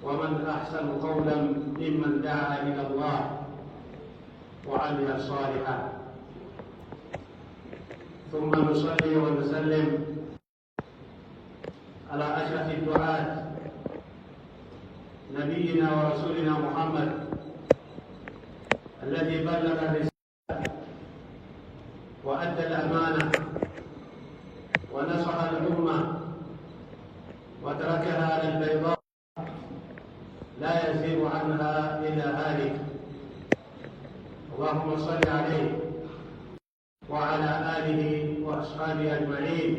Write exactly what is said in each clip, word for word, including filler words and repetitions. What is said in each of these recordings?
ومن أحسن قولا ممن دعا إلى الله وعمل صالحا. ثم نصلي ونسلم على أشرف الدعاة نبينا ورسولنا محمد الذي بلغ الرسالة وأدى الأمانة ونصح الأمة وتركها على البيضاء لا يزيغ عنها إلا هالك. اللهم صل عليه وعلى آله وأصحابه أجمعين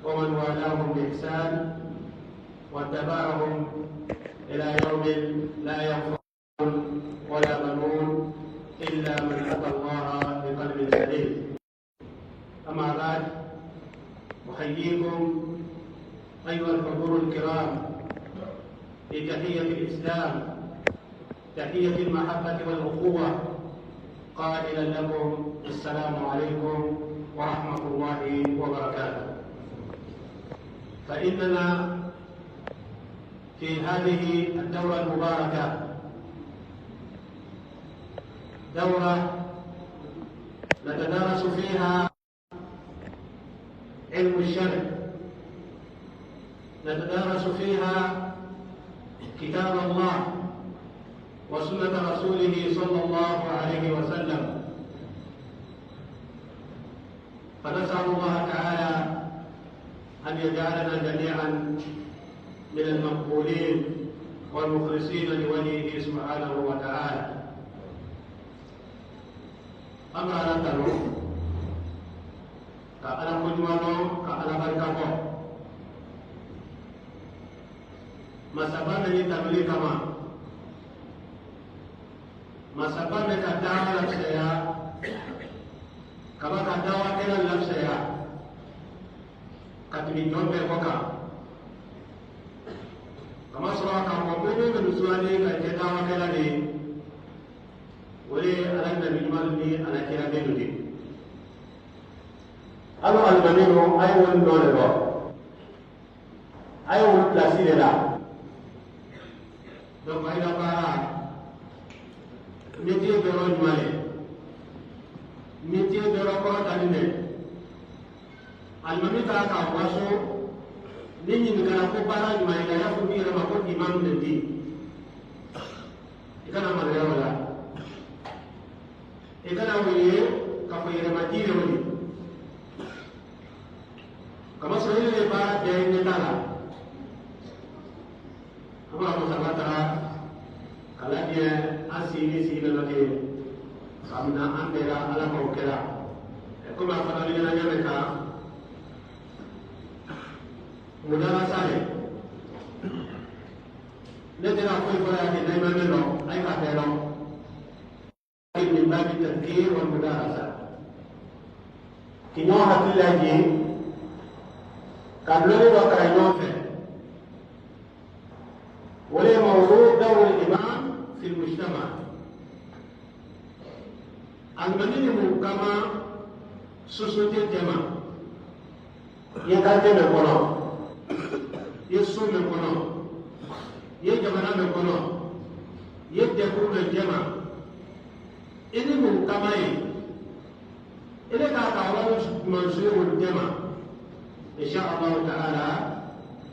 ومن والاهم بإحسان واتبعهم إلى يوم لا ينفع ولا بنون إلا من أتى الله بقلب سليم. أما بعد، أحييكم أيها الحضور الكرام بتحية الإسلام، تحية المحبة والأخوة، قائلا لكم: السلام عليكم ورحمة الله وبركاته. فإننا في هذه الدورة المباركة، دورة نتدارس فيها علم الشرع، نتدارس فيها كتاب الله وسنة رسوله صلى الله عليه وسلم. فنسأل الله تعالى أن يجعلنا جميعا من المقبولين والمخلصين لوجهه سبحانه وتعالى. An ka Ala tanu, ka Ala koɲumalon, ka Ala barikabon. Masaba men nin tanuli kama. Masaba men ka daawa lafiseeyaa, kaba ka daawa kela lafiseeyaa, ka timi jombe ko ka. Kama sɔrɔ ka mɔ ko men suwani ka ke daawa kela ni. Wole Ala nabi ɲuman ni Ala kira benu de. Alo almanino ay woni dole do. Ay woni place de la. Donc ay la bara. Métier de roi ɲumale. Métier de roi ko tanine. Almami ka ka waso, ni ɲin kana ko bara ɲuma ila ya fu ni rama ko imam de di. I kana ma ya wala. I kana wani ka fo yere ma dire wani. Kama so ile bara de ne tala. Abarahama sabata, kala diɛ, a sini sini na te, samina an bera Ala ko kera. E kuma fana ni na ɲame ka, mudara sare. Ne tera foyi foyi a te na imame no, ay ka te no. Min babi tadhkir wal mudarasa. Ki ɲoo hakkillaji, ka lori do kara ɲoo fe. Wala mawdu dawrul imam fil mujtama. Almanini mu kama société tema. Ye quartier men kono, ye suu men kono, ye jamana men kono, ye dekuru men jema, ini mun kamaye, ini ka ka wani mansuyewul jema. Insha Allahu ta'ala,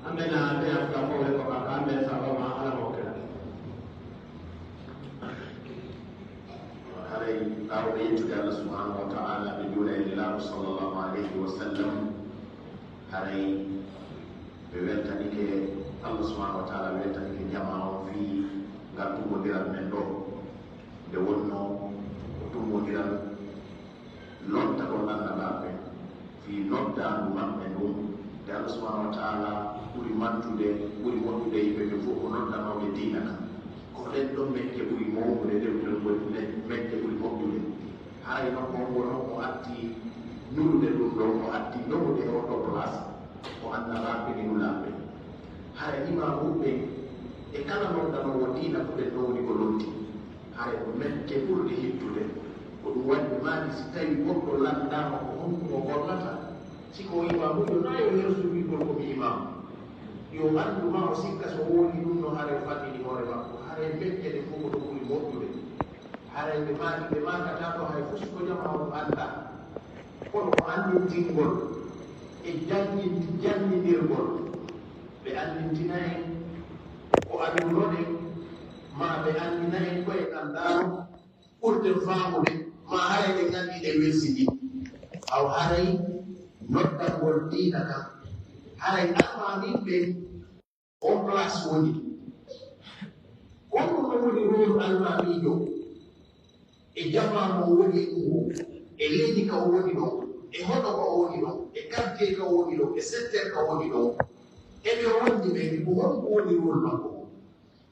an bɛ na bɛ yan fila fɔ wɛrɛ kɔ kan, an bɛ saba ma Ala ma o kira. Haray, ɓaawo ɓe yettude Allah subhanahu wa ta'ala, ɓe juula e Nelaaɗo sallallahu alayhi wa sallam, haray ɓe weltanike Allah subhanahu wa ta'ala, ɓe weltanike jamaa on fii ngal tummbondiral men ɗoo. Nde wonnoo ko tummbondiral lontagol annabaaɓe fii noddaandu maɓɓe ndun, nde Allah subhanahu wa ta'ala ɓuri mantude, ɓuri moƴƴude e yimɓe ɓen fof ko noddanooɓe diina kan. Ko ɗen ɗon mecce ɓuri mawnude, ɗen ɗon woni mecce ɓuri moƴƴude. Haray non ko on wonoo mo atti nulude ɗum ɗon, mo atti nowude e on ɗoo place, ko annabaaɓe e nulaaɓe. Haray imaamuuɓe e kala noddanoowo diina ko ɓen ɗon woni ko lonti. Haray ko mecce ɓurɗe hittude. Ko ɗum waɗi mi maaki si tawii goɗɗo lanndaama ko honɗum o gollata, si ko o imaamuujo, naa yo hersu wi'ugol ko mi imaamu. Yo anndu ma o sikka so woodi ɗun no haray o fadini hoore makko, haray feccere fow ko ɗo ɓuri moƴƴude. Haray ɓe maaki, ɓe maakataa ɗo hay fus ko jamaa on anndaa. Kono ko anndintingol e janngin-, janngindirgol, ɓe anndintina en ko anndunoɗen, maa ɓe anndina en ko en anndaano, ɓurten faamude, maa haray en anndi ɗen welsinii. Aw haray noddangol diina kan, haray almaamiin ɓen on place woni. Ko honɗun woni rôle almaamiijo e jamaa mo o woni e ɗun, e leydi ka o woni ɗon, e hoto ka o woni ɗon, e quartier ka o woni ɗon, e secteur ka o woni ɗon? E ɓe o wondi ɓen, ko honɗun woni rôle makko?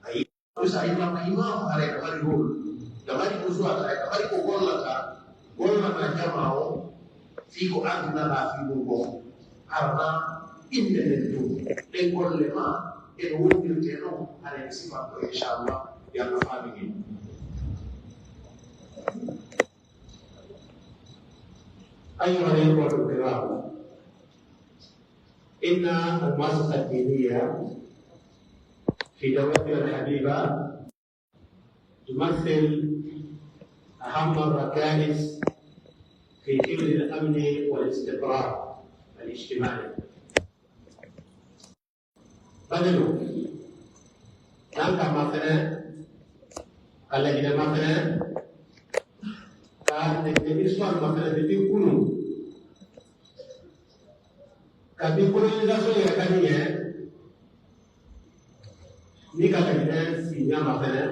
Ayi, so a yimama imaamu, haray ka mari rôle, ka mari ko suwata, ka mari ko gollata, gollana jamaa o, fii ko aduna laafi ɗun kon. Hara innde nden tun, ɗen golle maa, e no wondirtee non, haray mi sifan ɗo, inchallah, yo Allah faaminin. أيها الإخوة الكرام، إن المؤسسة الدينية في دولتنا الحبيبة تمثل أهم الركائز في حفظ الأمن والاستقرار الاجتماعي. Badelu, nan ka mafene, ka lagine mafene, ka lagine histoire mafene, depuis kunu. Kabi colonisation yɛrɛ ka di yɛ, ni ka lagine si ɲama fɛnɛ,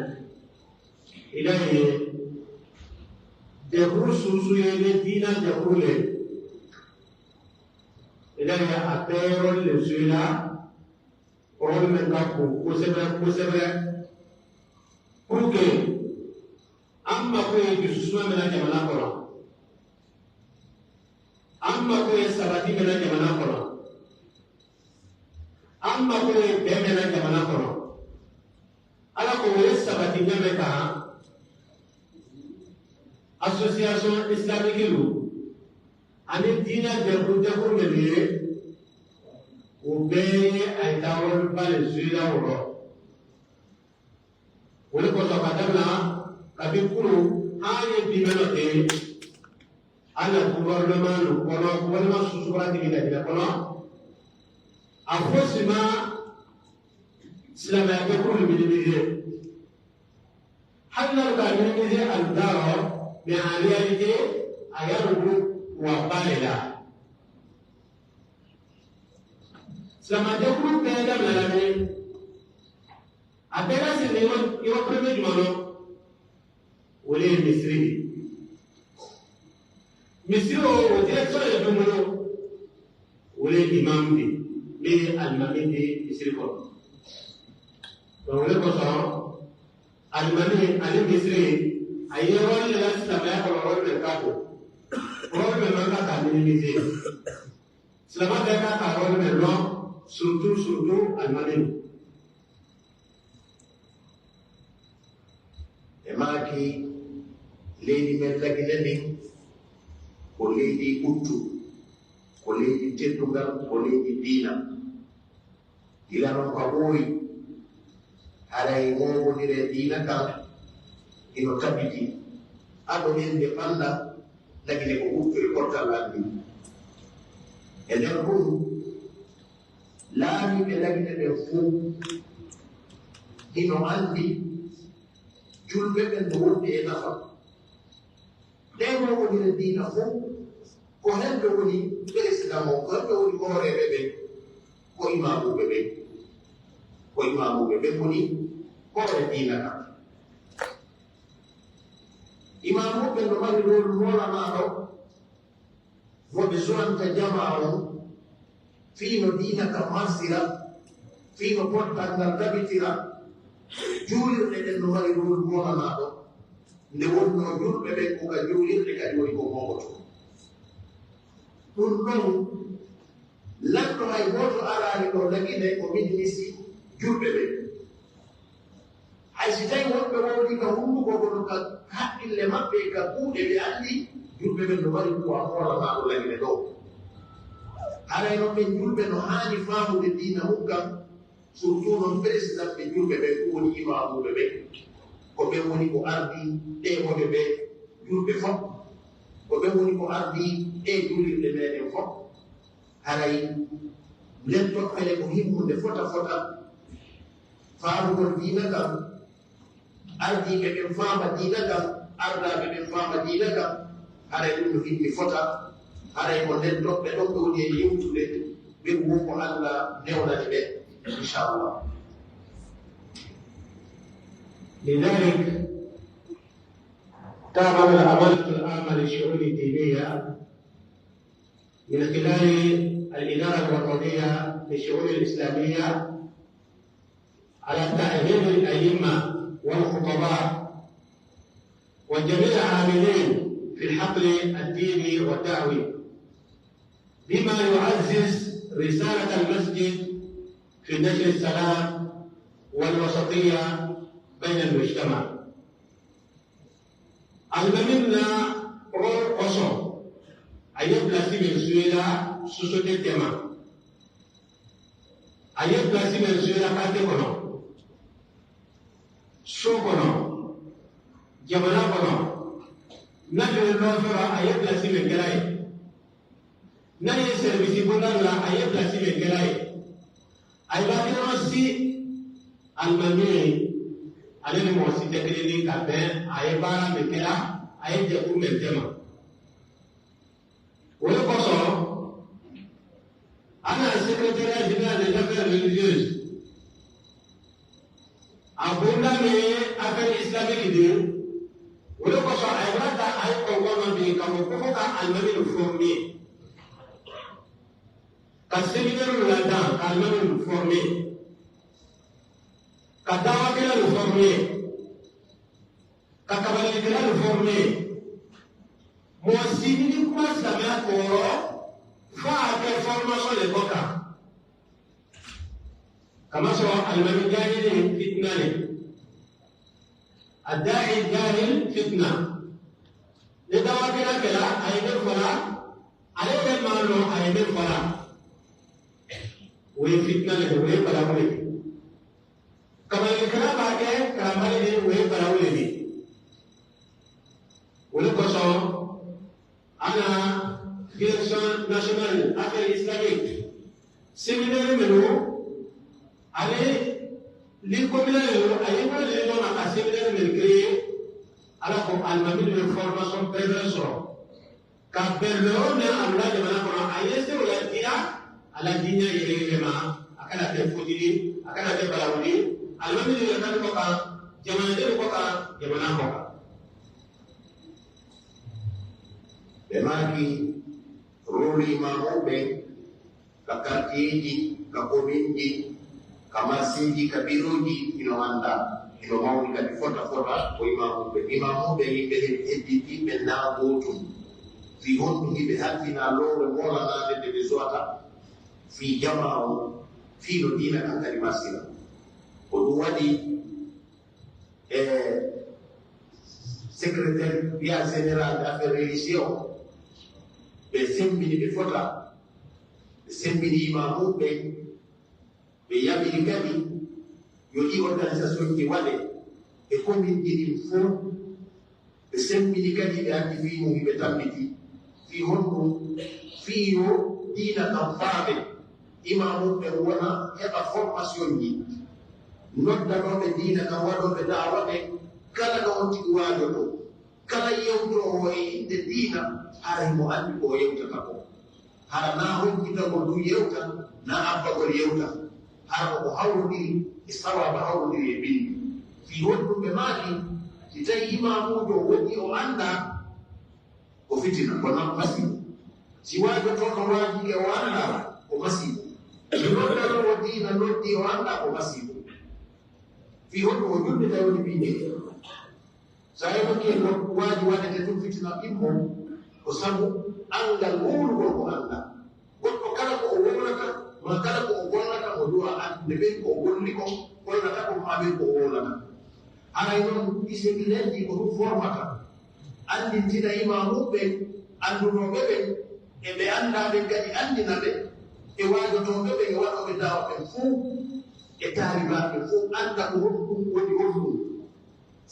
i da ye jɛkuru sunsun ye, ni diina jɛkuru le, i da ye a bɛɛ rɔli le suyi la, rɔli mɛ ka bon kosɛbɛ, kosɛbɛ, pour que an mako ye dususuma mɛ na jamana kɔnɔ. An mako ye sabati mɛ na jamana kɔnɔ. An mako ye bɛn mɛ na jamana kɔnɔ. Ala ko ye sabati ɲame kan. Association islamique lu. Ani diina jɛkulu jɛkulu mɛ ye. O bɛɛ ye a ye taa wari bali zuila wolo. Wole ko sɔka dabla, kabi kulu, haa ye bi mɛ no te. Ala gouvernement no kono, gouvernement susubara tigi da gida kono. A fo sima silamɛya jɛkulu minimiser. Hali na ka minimiser al daro, mais en réalité, a yaru du wa bale la. Silamɛya jɛkulu bɛɛ da la ni. A bɛɛ la sini yo, yo premier jumano. Wole misiri. Misiri o, o direction ye jumano. Wole imam di, mi almami di misiri ko. Donc, wole ko so, almami, ali misiri, a ye wole la silamɛya ko wole ka ko. Wole man ka ka minimiser. Silamɛ bɛɛ ka ka rôle mɛ lɔn, surtout, surtout alimami. E maaki, leydi men Lagine ndin, ko leydi ɓuttu, ko leydi teddungal, ko leydi diina. Gila non ka ɓooyi, haray woowondire diina kan hino tabiti. Ado en nde fanda, Lagine ko ɓuttu e portal anndi. E nder ɗum, laamiiɓe Lagine ɓen fow hino anndi julɓe ɓen no wondi e nafa. Ɗee ɗoo wonire diina fow, ko hemɓe woni président o, ko hemɓe woni hooreeɓe ɓen, ko imaamuuɓe ɓen. Ko imaamuuɓe ɓen woni hoore diina kan. Imaamuuɓe ɓen no mari rôle moolanaaɗo, mo ɓe suwanta jamaa on, fii no diina kan marsira, fii no pottal ngal tabitira. Juulirɗe ɗen no mari rôle moolanaaɗo, nde wonnoo julɓe ɓen ko ka juulirɗe kadi woni ko mooɓotoo. Ɗum ɗon, lanɗo hay gooto araali ɗo Lagine o minimisi julɓe ɓen. Hay si tawi woɓɓe wowlii ka hunnduko kono ka haqqille maɓɓe e ka kuuɗe ɓe anndi, julɓe ɓen no mari kuwa moolanaaɗo Lagine ɗo. Haray non ɓen julɓe no haani faamude diina mun kan, Surtout non président ɓe julɓe ɓen, ɗum woni imaamuɓe ɓen. Ko ɓen woni ko ardii ɗee wonɓe ɓe julɓe fof. Ko ɓen woni ko ardii ɗee juulirɗe meɗen fof. Haray nden toɓɓere ko himmunde fota fota. Faamugol diina kan, ardiiɓe ɓen faama diina kan, ardaaɓe ɓen faama diina kan, haray ɗum no hinni fota, haray ko nden toɓɓe ɗon ɓe woni e yewtude, ɓe woo ko Alla newnani ɓe, inchallah. لذلك تعمل الأمانة العامة للشؤون الدينية من خلال الإدارة الوطنية للشؤون الإسلامية على تأهيل الأئمة والخطباء وجميع العاملين في الحقل الديني والدعوي، بما يعزز رسالة المسجد في نشر السلام والوسطية بين المجتمع. Almamin na rôle koso, a ye place men suyela société tema. A ye place men suyela quartier kono, so kono, jamana kono, na le lofera a ye place men kelaye. Na ye service bonda la a ye place men kelaye. Ay ba kira si almami, ale ni mo si tekele ni ka ben, a ye bara men kela, a ye je pour men tema. Wala koso, ana secrétariat général des affaires religieuses. A bonda me affaire islamique de, wala koso ay bara ta ay ko wono de ka mo ko ka almami formé. Ka séminaire la dan, ka almami formé. Ka dawakela formé. Ka kabalin kela formé. Mo sinini kuma silamɛya kɔrɔ, fa a kɛ formation le kɔ kan. Kama sɔrɔ alimami jahili fitna le. A da'i jahil fitna. Ne dawa kela kela, a yi ne fala, ale bɛ maa lɔ, a yi ne fala. O ye fitna le, o ye balawu le. Kabalin kela b'a kɛ, karamale de, o ye balawu le. O le kosɔn, Ana direction nationale affaires islamiques, séminaire mennu, ani li communal yo, a yi ko le no na ka séminaire men créé, ala ko almami de formation prévention. Ka bello ne amla de mana ko a yi se wala dia, ala dinya yele yele ma, akala te fotili, akala te balawuli, almami de kan ko ka, jamana de ko ka, jamana ko ka. Ɓe maaki, rolu imaamuɓe ka kartiyeeji, ka kominji, ka marseeji, ka birooji, hino anndaa, hino mawni kadi fota fota ko imaamuɓe. Imaamuɓe yimɓe hen hedditiiɓe naa gootum. Fii honɗum hiɓe halfinaa lowre moolanaade nde ɓe suwata fii jamaa on, fii no diina kan kadi marsira. Ko ɗum waɗi e secrétariat général d'affaires religion, ɓe sembini ɓe fota, ɓe sembini imaamuɓe, ɓe yamiri kadi yo ɗi organisation ji waɗe e commune ji ɗin fof, ɓe sembini kadi ɓe anndi fii mum hiɓe tambiti, fii honɗum, fii yo diina kan faame, imaamuɓe wona heɓa formation ji, noddanooɓe diina kan waɗooɓe daawa ɓe, kala ɗo on tigi waajotoo, kala yewtoowo e innde diina, hara himo anndi ko o yewtata ko. Hara naa honkitagol ɗum yewta, naa abbagol yewta. Hara ko ko hawrodiri e sawaaba hawrodiri e binndi. Fii honɗum ɓe maaki, si tawii imaamuujo woɗɗi o anndaa, ko fitina, ko na-, masiibo. Si waajotooɗo waajike o anndaa, ko masiibo. Si noddanoowo diina noddi o anndaa, ko masiibo. Fii honɗum o julde tawi woni binndi. So a yewtike ko waaju waɗete tun fitina ɗimmo, ko sabu anngal wowlugol ko anndaa. Goɗɗo kala ko o wowlata, maa kala ko o gollata, o du'a anndude ɓen ko o golli kon, gollata kon, maa ɓen ko o wowlata. Haray non, ɗi semineerji ko ɗum formata, anndintina imaamuɓe ɓen, anndunooɓe ɓen, e ɓe anndaa ɓen kadi anndina ɓe, e waajotooɓe ɓen, e waɗooɓe daawa ɓen fuu. e taalibaaɓe fow annda ko honɗum woni honɗum,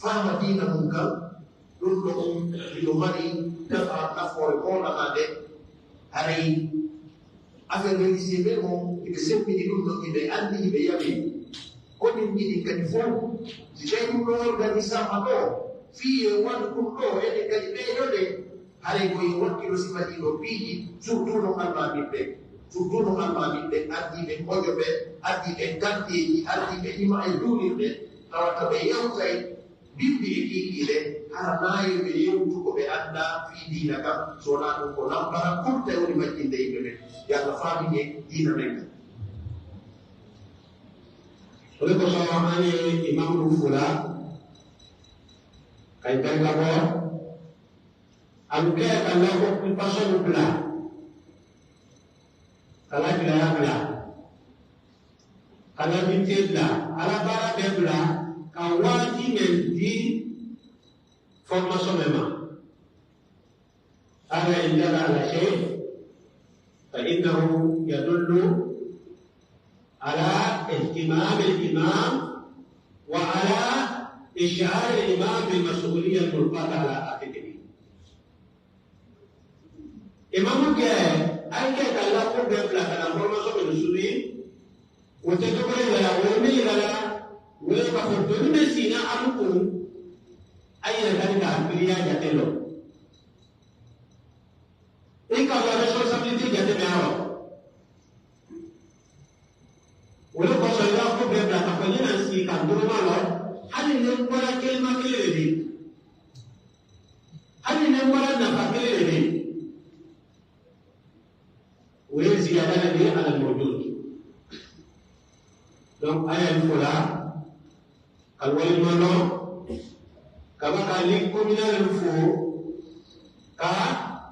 faama diina mun kan. Ɗum ɗon hino mari nafa, nafoore hoore maa nde. Haray affaire religieux ɓe mo hiɓe semmini ɗum ɗon, hiɓe anndi, hiɓe yamiri. Ko min yiɗi kadi fow, si tawi ɗum ɗo organisaama ɗo, fii e waɗu ɗum ɗo, enen kadi ɓeeɗo ɗe, haray ko yo wakkilo sifa ɗii ɗoo piiji, surtout no almaamiiɓe, surtout no almaamiiɓe, ardiiɓe mojo ɓe, ardiiɓe karteeji, ardiiɓe ima e juulirɗe, tawata ɓe yewtay bimbi e kiikiiɗe, hara naa yo ɓe yewtu ko ɓe anndaa fii diina kan, so wonaa ɗum ko lambara kurta e woni majjinde yimɓe ɓen. Yo Allah faamin en diina men kan. Woni ko so ani imam ɗum fula, kay kay ka bor, an kay ka la ko ɗum pasonu bla. Kala bla ya bla. Kala binte bla. Ala bara be bla. Ka waati men di formation men ma. Ala in dalla ala shay. فإنه يدل على اهتمام الإمام وعلى إشعار الإمام بالمسؤولية الملقاة على عاتقه. Imamu ke, ay ke ka la ko be bla kana forma so be suri, o te to be la, o mi la la, o le ka fo do ni sina amuku, ay ya kan ka priya ya telo. I ka la responsabilité jate ɓe awa. Wala ko so yo ko be bla ka ko ni nan si ka gurma lo, hali ne mbara kelma kelele de. Hali ne mbara nafa kelele de. Wala ziyada na de ala mawjud. Donc, aya ni fola, Ka walimanoo, ka ba ka ligue communale fo, ka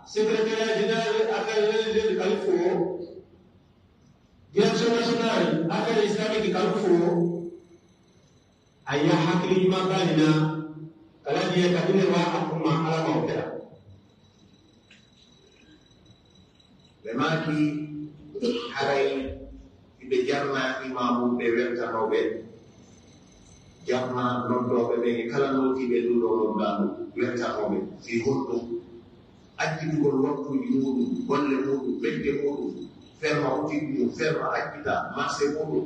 secrétariat général affaires religieuses kal fo, direction nationale affaires islamiques kal fo, a ya hakili ɲuman bani na, kala diye ka dine wa a kuma Ala ma o kela. Ɓe maaki, haray hiɓe jarna imaamuɓe weltanooɓe, jarna noddooɓe ɓen e kala nootiiɓe nduu ɗoo noddaandu weltanooɓe. Fii honɗum? Accitugol waktuuji muuɗum, golle muuɗum, mecce muuɗum, ferma boutique mum, ferma accita marché muuɗum,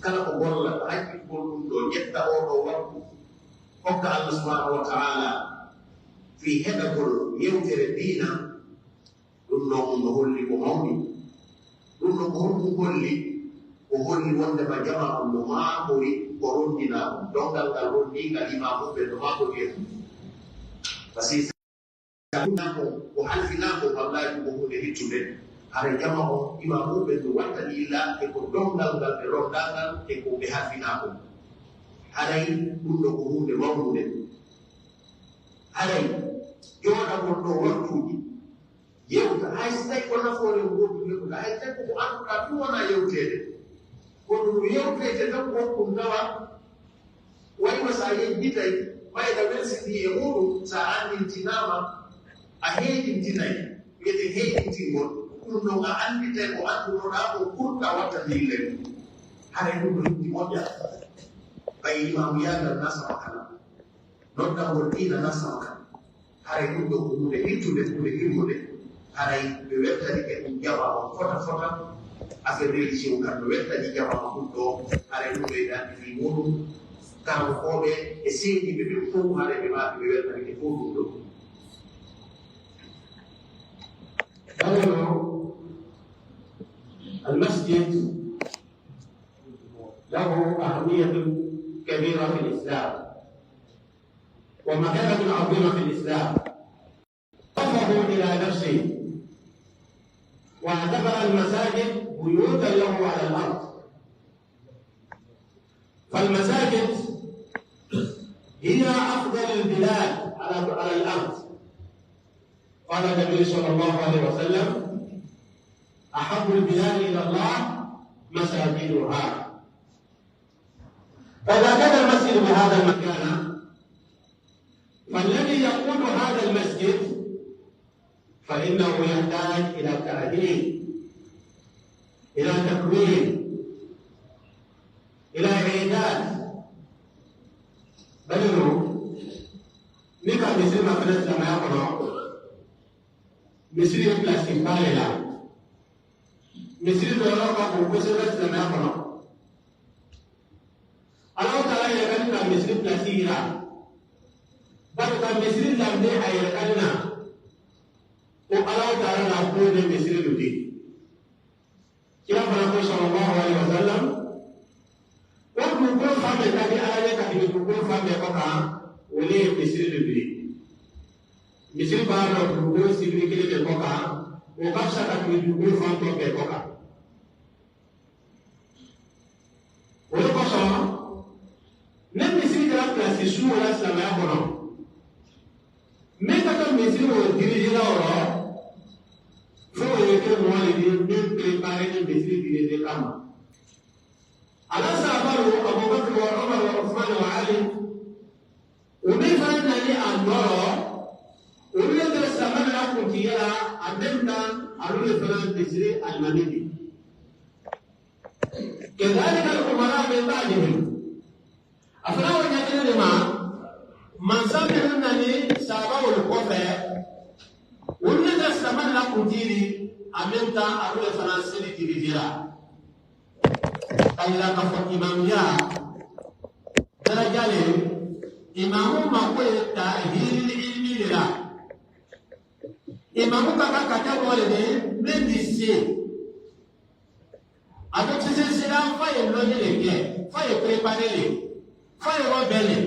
kala ko gollata, accitugol ɗum ɗoo, ƴetta oo ɗoo waktu, hokka Allah subhanahu wa ta'ala fii heɗagol yewtere diina, Ɗum ɗoo, ɗum no holli ko mawni. Ɗum ɗoo, ko honɗum holli? Ko holli wonndema jamaa on no maakori ko ronndinaa ɗum. Donngal ngal ronndii ngal, imaamuɓe no maakori e mum. Parce que ko halfinaa kon, wallaahi, ko huunde hittunde. Haray jamaa on, imaamuɓe no wattani illa e ko donngal ngal ɓe ronndaa ngal e ko ɓe halfinaa kon. Haray ɗum ɗoo ko huunde mawnunde. Haray jooɗagol ɗoo waktuuji, yewta, hay si tawi ko nafoore woodunde ko, hay tawi ko ko annduɗaa ɗum wonaa yewteede. Kono no yewteede tan ko ɗum tawa, wayno so a yejjitay, mayɗa welsindii e muuɗum, so a anndintinaama, a heedintinay, wiyetee heedintingol. Ɗum ɗon a annditay ko anndunoɗaa ko ɓurɗa wattandille ɗum. Haray ɗum no hitti moƴƴa. Ɓay imaamu yaagal nasama kala. Noddagol diina nasama kan. Haray ɗum ɗoo ko huunde hittunde, huunde hirmude. Haray ɓe weltanike ɗum jamaa on fota fota. Affaire religion kan no weltani jamaa on ɗum ɗoo. Haray ɗum ɗoo e darnde fii muuɗum. Karamokooɓe e seendiiɓe ɓen fow, haray ɓe maaki ɓe weltanike fow ɗum ɗoo. Dawno المسجد له أهمية كبيرة في الإسلام ومكانة عظيمة في الإسلام. وقفه إلى نفسه واعتبر المساجد بيوتا له على الأرض. فالمساجد هي أفضل البلاد على، على الأرض. قال النبي صلى الله عليه وسلم: أحب البلاد إلى الله مساجدها. فإذا كان المسجد بهذا المكانة، فالذي يقود هذا المسجد فإنه يحتاج إلى تأهيل، إلى تكوين، إلى Daali, bari no, ni ka misiri ma fana silamaya kono, misiri ye place baa le la. Misiri doro ka ko kosɛbɛ silamaya kono. Allahu Taala yɛrɛ ka ni ka misiri place yira. Bari ka misiri lamde a yɛrɛ ka ni na. Ko Allahu Taala na ko ne misiri dudi. Kira fana ko sallallahu alaihi wasallam, ko dugukolo fan bɛɛ ka di Ala ye ka tɛmɛ dugukolo fan bɛɛ kɔ kan, o le ye misiri le wuli. Misiri b'a dɔn dugukolo sibiri kelen bɛ kɔ kan, o ka fisa ka tɛmɛ dugukolo fan tɔ bɛɛ kɔ kan. O de kosɔn, ni misiri kɛra place su o la silamɛya kɔnɔ, min ka to misiri o dirigera o la, fo o ye ke mɔɔ le di, min préparer ni misiri dirigé kama. Ala sahabalu, Abubakar wa Umar wa Usman wa Ali, olu fana nani a nɔrɔ, olu le kɛra silamɛya la kuntigi la, en même temps, olu le fana misiri alimami di. كذلك الأمراء من بعدهم. A fana o ɲa kelen de ma, mansa mennu nani sahabawolu kɔfɛ, olu le ka silamɛya la kuntigi, en même temps, olu le fana seli dirigera. Bayira ka fɔ imamiya daraja le, imamu ma ko ye ta hiril ilmi le la. Imamu ka ka kata mɔɔ le de, men di se. A bɛ tise sira fa ye lɔɲi le kɛ, fa ye préparer le, fa ye rɔbɛ le,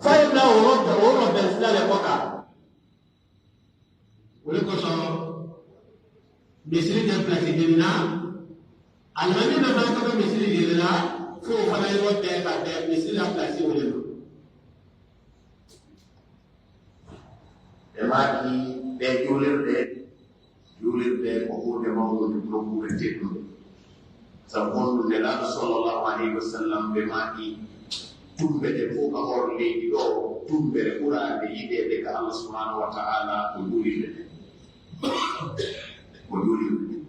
fa ye bila o rɔbɛ, o rɔbɛ sira le kɔ kan. O le kosɔn, misiri tɛ place jeli la, alimami na fana ka bɛ misiri jeli la, fo o fana ye rɔbɛ ka bɛ misiri la place o le ma. Ɓe maaki ɓe juulirɗe, juulirɗe ko huunde mawnude, ko huunde teddude. Sabu honɗun Nelaaɗo sallallahu alayhi wa sallam ɓe maaki tumbe ɗen fof ka hoore leydi ɗoo, tumbere ɓuraande yiɗeede ka Allah subhanahu wa ta'ala ko juulirɗe ɗen. Ko juulirɗe ɗen.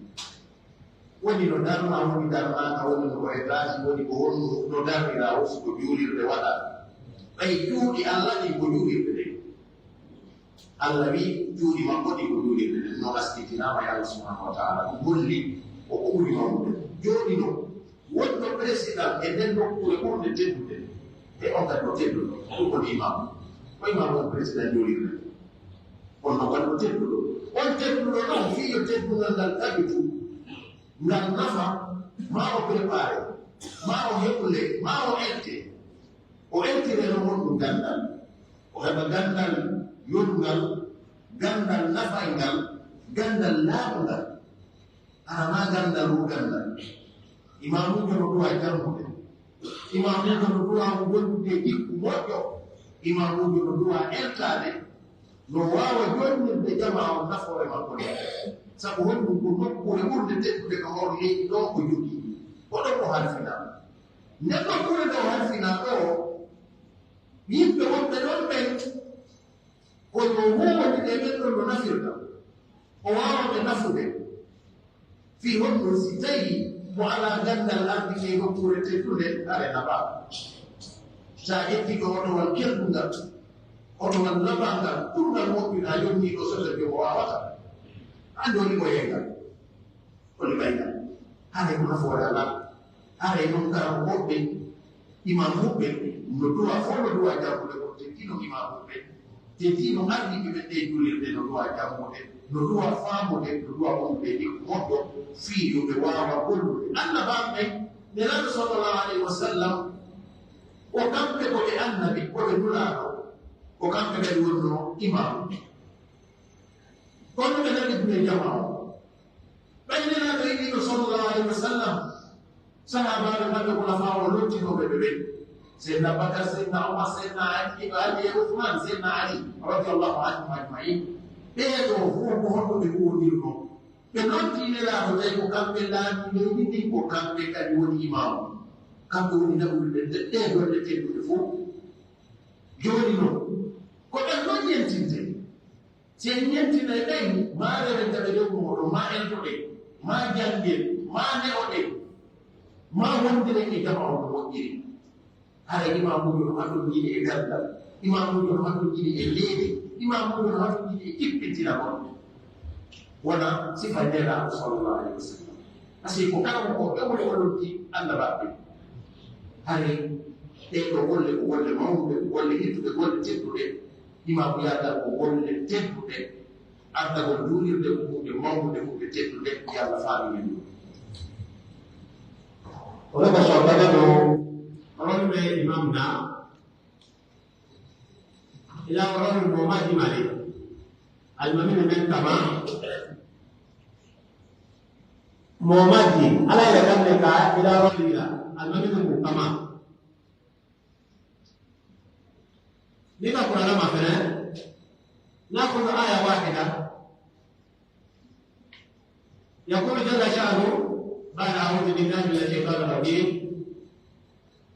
Woni no darnaa, woni darnaaka, woni no ko e taasi, woni ko honno no darniraa, o si ko juulirde waɗaa. Ɓay cuuɗi Alla ɗin ko juulirde ɗen. Alla wi'i cuuɗi makko ɗin ko juulirde ɗen, no askitinaama e Alla subhanahu wa ta'ala. Ɗum holli ko ko ɓuri mawnude. Jooni no wonno président e nden nokkuure ɓurnde teddude, e on kadi no tedduɗo. Ɗum ko imam. Ko imam on président juulirde. On no kadi no tedduɗo. On tedduɗo non fii yo teddungal ngal tabitu. Ngal nafa, maa o prépare, maa o heɓule, maa o ente. O entire no honɗun ganndal. O heɓa ganndal yonungal, ganndal nafayngal, ganndal laaɓungal. Hara maa ganndal wo ganndal. Imaamuujo no duwaa janngude. Imaamuujo no duwaa wondude e jikku moƴƴo. Imaamuujo no duwaa eltaade. No waawa jonnirde jamaa on nafoore makko nden. Sabu honɗun ko nokkuure ɓurnde teddude ka hoore leydi ɗoo ko jogii. Ko ɗon o halfinaa. Nden nokkuure nde o halfinaa ɗoo, yimɓe wonɓe ɗon ɓen, ko yo huuwondir e ɓen ɗon no nafirta. O waawa ɓe nafude. Fii honɗun si tawii mo alaa ganndal ardike nokkuure teddunde, hare naɓaa. Si a ƴetti ko otowal kelɗungal, otowal naɓangal, ɓurngal moƴƴude a yonnii ɗo sosa jogo waawata. Anndi woni ko yeengal. Woni ɓaygal. Hare ko nafoore alaa. Hare non kara ko woɓɓe. Imaamuuɓe no duwaa, fow no duwaa janngude, ko teddino imaamuuɓe, teddino ardiiɓe ɓen ɗee juulirɗe, no duwaa janngude, no duwaa faamude, no duwaa wondude e jikku moƴƴo, fii yo ɓe waawa gollude. Annabaaɓe ɓen, Nelaaɗo sallallahu alayhi wa sallam, ko kamɓe ko ɓe annabi, ko ɓe nulaaɗo, ko kamɓe kadi wonnoo imaamu. Kono ɓe nani ɗum e jamaa on. Ɓay Nelaaɗo yiɗiino sallallahu alayhi wa sallam, sahaabaaɓe maɓɓe, hulafaa o lottinooɓe ɓe ɓen. Seydina Abubakar, Seydina Umar, Seydina Ali, Ali e Usmaan, Seydina Ali, radiyallahu anhum ajma'in. Ɓee ɗoo fow ko honno ɓe huwondirnoo? Ɓe lottii Nelaaɗo, tawi ko kamɓe laamii leydi ndin, ko kamɓe kadi woni imaamu. Kamɓe woni naɓuɓe ɓen, ɗee golle tedduɗe fow. Jooni non, ko ɓen non yentinte. Si en ɲentinay ɓen, maa rewenta ɓe dow mooɗon, maa eltoɗen, maa janngen, maa ne'oɗen. Maa wondiren e jamaa on no moƴƴiri. Hara imaamuujo no hatonjini e gandal, imaamuujo no hatonjini e needi, imaamuujo no hatonjini e jippintina goɗɗo. Wona sifa Nelaaɗo sallallahu alaihi wa sallam. Parce que ko karamokooɓe ɓe woni onon ki annabaaɓe. Hari ɗee ɗoo golle ko golle mawnuɗe, ko golle hittuɗe, golle tedduɗe. Imaamu yaatal ko golle tedduɗe. Ardagol juulirde ko huunde mawnude, huunde teddude, yo Allah faami men ɗum. Oɗo ko sorbata ɗo ronɓe imam na ila ronɓe mo majji mali. Almamino men kama mo majji, ala ila kamne ka ila ronɓe ila. Almamino mo kama. Ni ka Qur'ana ma fene, na kullu aya wahida. يقول جل شأنه بعد أعوذ بالله من الشيطان الرجيم.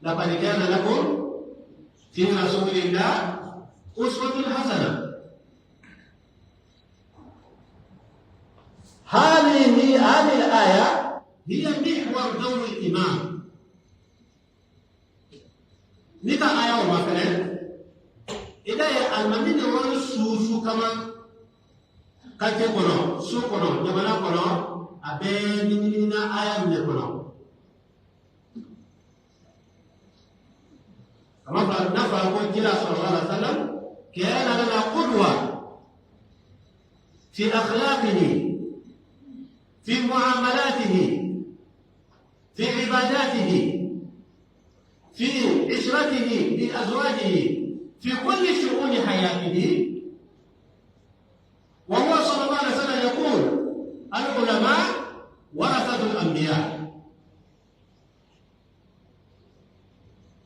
لقد كان لكم في رسول الله أسوة حسنة. هذه، هذه الآية هي محور دور الإمام. Ni ka aya o ma fene, ida ye almami ne wani suusu kama kake kono, su kono, jamana kono, a be ni, ni, ni na aya ne kono. Kama fa, na fa ko kila sallallahu alaihi wasallam, kana lana qudwa fi akhlaqihi, fi muamalatihi, في عباداته، في عشرته بأزواجه، في كل شؤون حياته. وهو صلى الله عليه وسلم يقول: العلماء ورثة الأنبياء.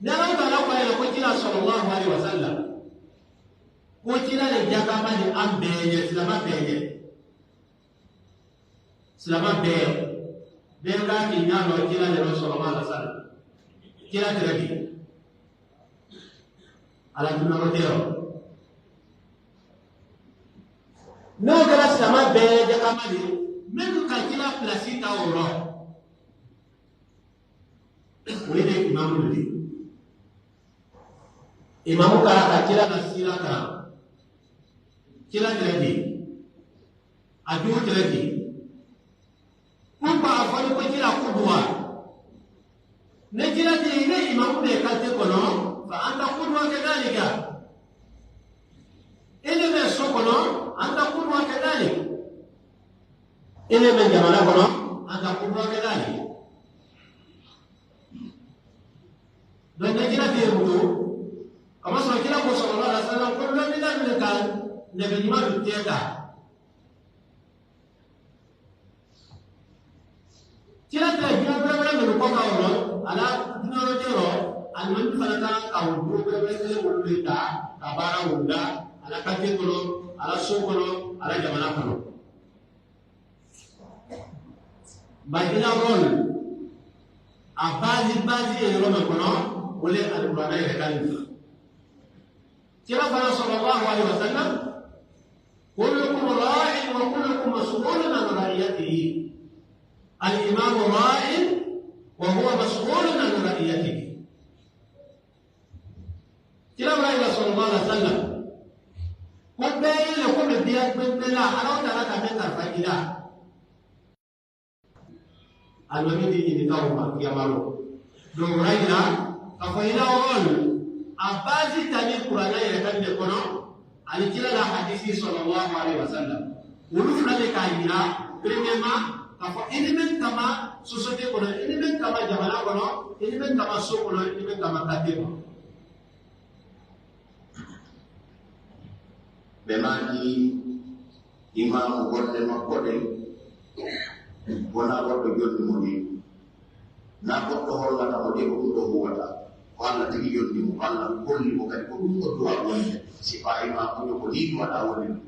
Ni Allahu Taala ko ayla ko kila sallallahu alaihi wasallam. Ko kila le jakama ni an beye, silama beye. Silama bee, bee ka ki ñaano kila le ron sallallahu alaihi wasallam. Kila tira bi. Ala tuna ro tero. No kala silama bee de kamali, men ka kila plasi ta oro. Wede imamu le. Imamu ka, ka kila na sila ka. Kila tira bi. A juutirete. Ɗum ko a foti ko jila kuduwa. Ne jilate ne imamu ɓe kalte kono, fa anta kuduwa kadalika. Ene men so kono, anta kuduwa kadalik. Ene men jamana kono, anta kuduwa kadalik. Donc, ne jilate mutu, kama so kila ko sallallahu alaihi wasallam, ko lon ni lan ne kan, ne be jumatu teta. Kila tɛ jumɛn wɛrɛ wɛrɛ minnu kɔ ka wɔrɔ, a la jumɛn wɛrɛ tɛ wɔrɔ, alimami fana ka kan ka o jumɛn wɛrɛ wɛrɛ kelen wolo de ta, ka baara wolo da, a la quartier kɔnɔ, a la so kɔnɔ, a la jamana kɔnɔ. Ba i la rôle, a base, base ye yɔrɔ min kɔnɔ, o le alikuranɛ yɛrɛ ka nin. Kira fana sallallahu alaihi wasallam, كلكم راع وكلكم مسؤول عن رعيته. الإمام راع وهو مسؤول عن رعيته. Kira Ibrahim sallallahu alaihi wasallam, ko bee le ko ɓe biya ɓe la, Allahu Taala ka men karfa ila. Almami di ini kawo ma kiyamaro. Donc, rayna, ka fo ila on, a basi tani Qur'ana yɛrɛ kan de kono, ani kila la hadisi sallallahu alaihi wasallam. Wulu fula de ka yira, premièrement, ka fo ini men kama société kono, ini men kama jamana kono, ini men kama so kono, ini men kama kate kono. Ɓe maaki, imaamu golle makko ɗen, wonaa goɗɗo jonni mo ni. Naa goɗɗo hollata mo de ko ɗum ɗo huwata. Ko Alla tigi jonni mo, ko Alla holli mo kadi ko ɗum ɗo duwaa wonde. Si faa imaamujo ko nii duwaɗaa woni ɗum.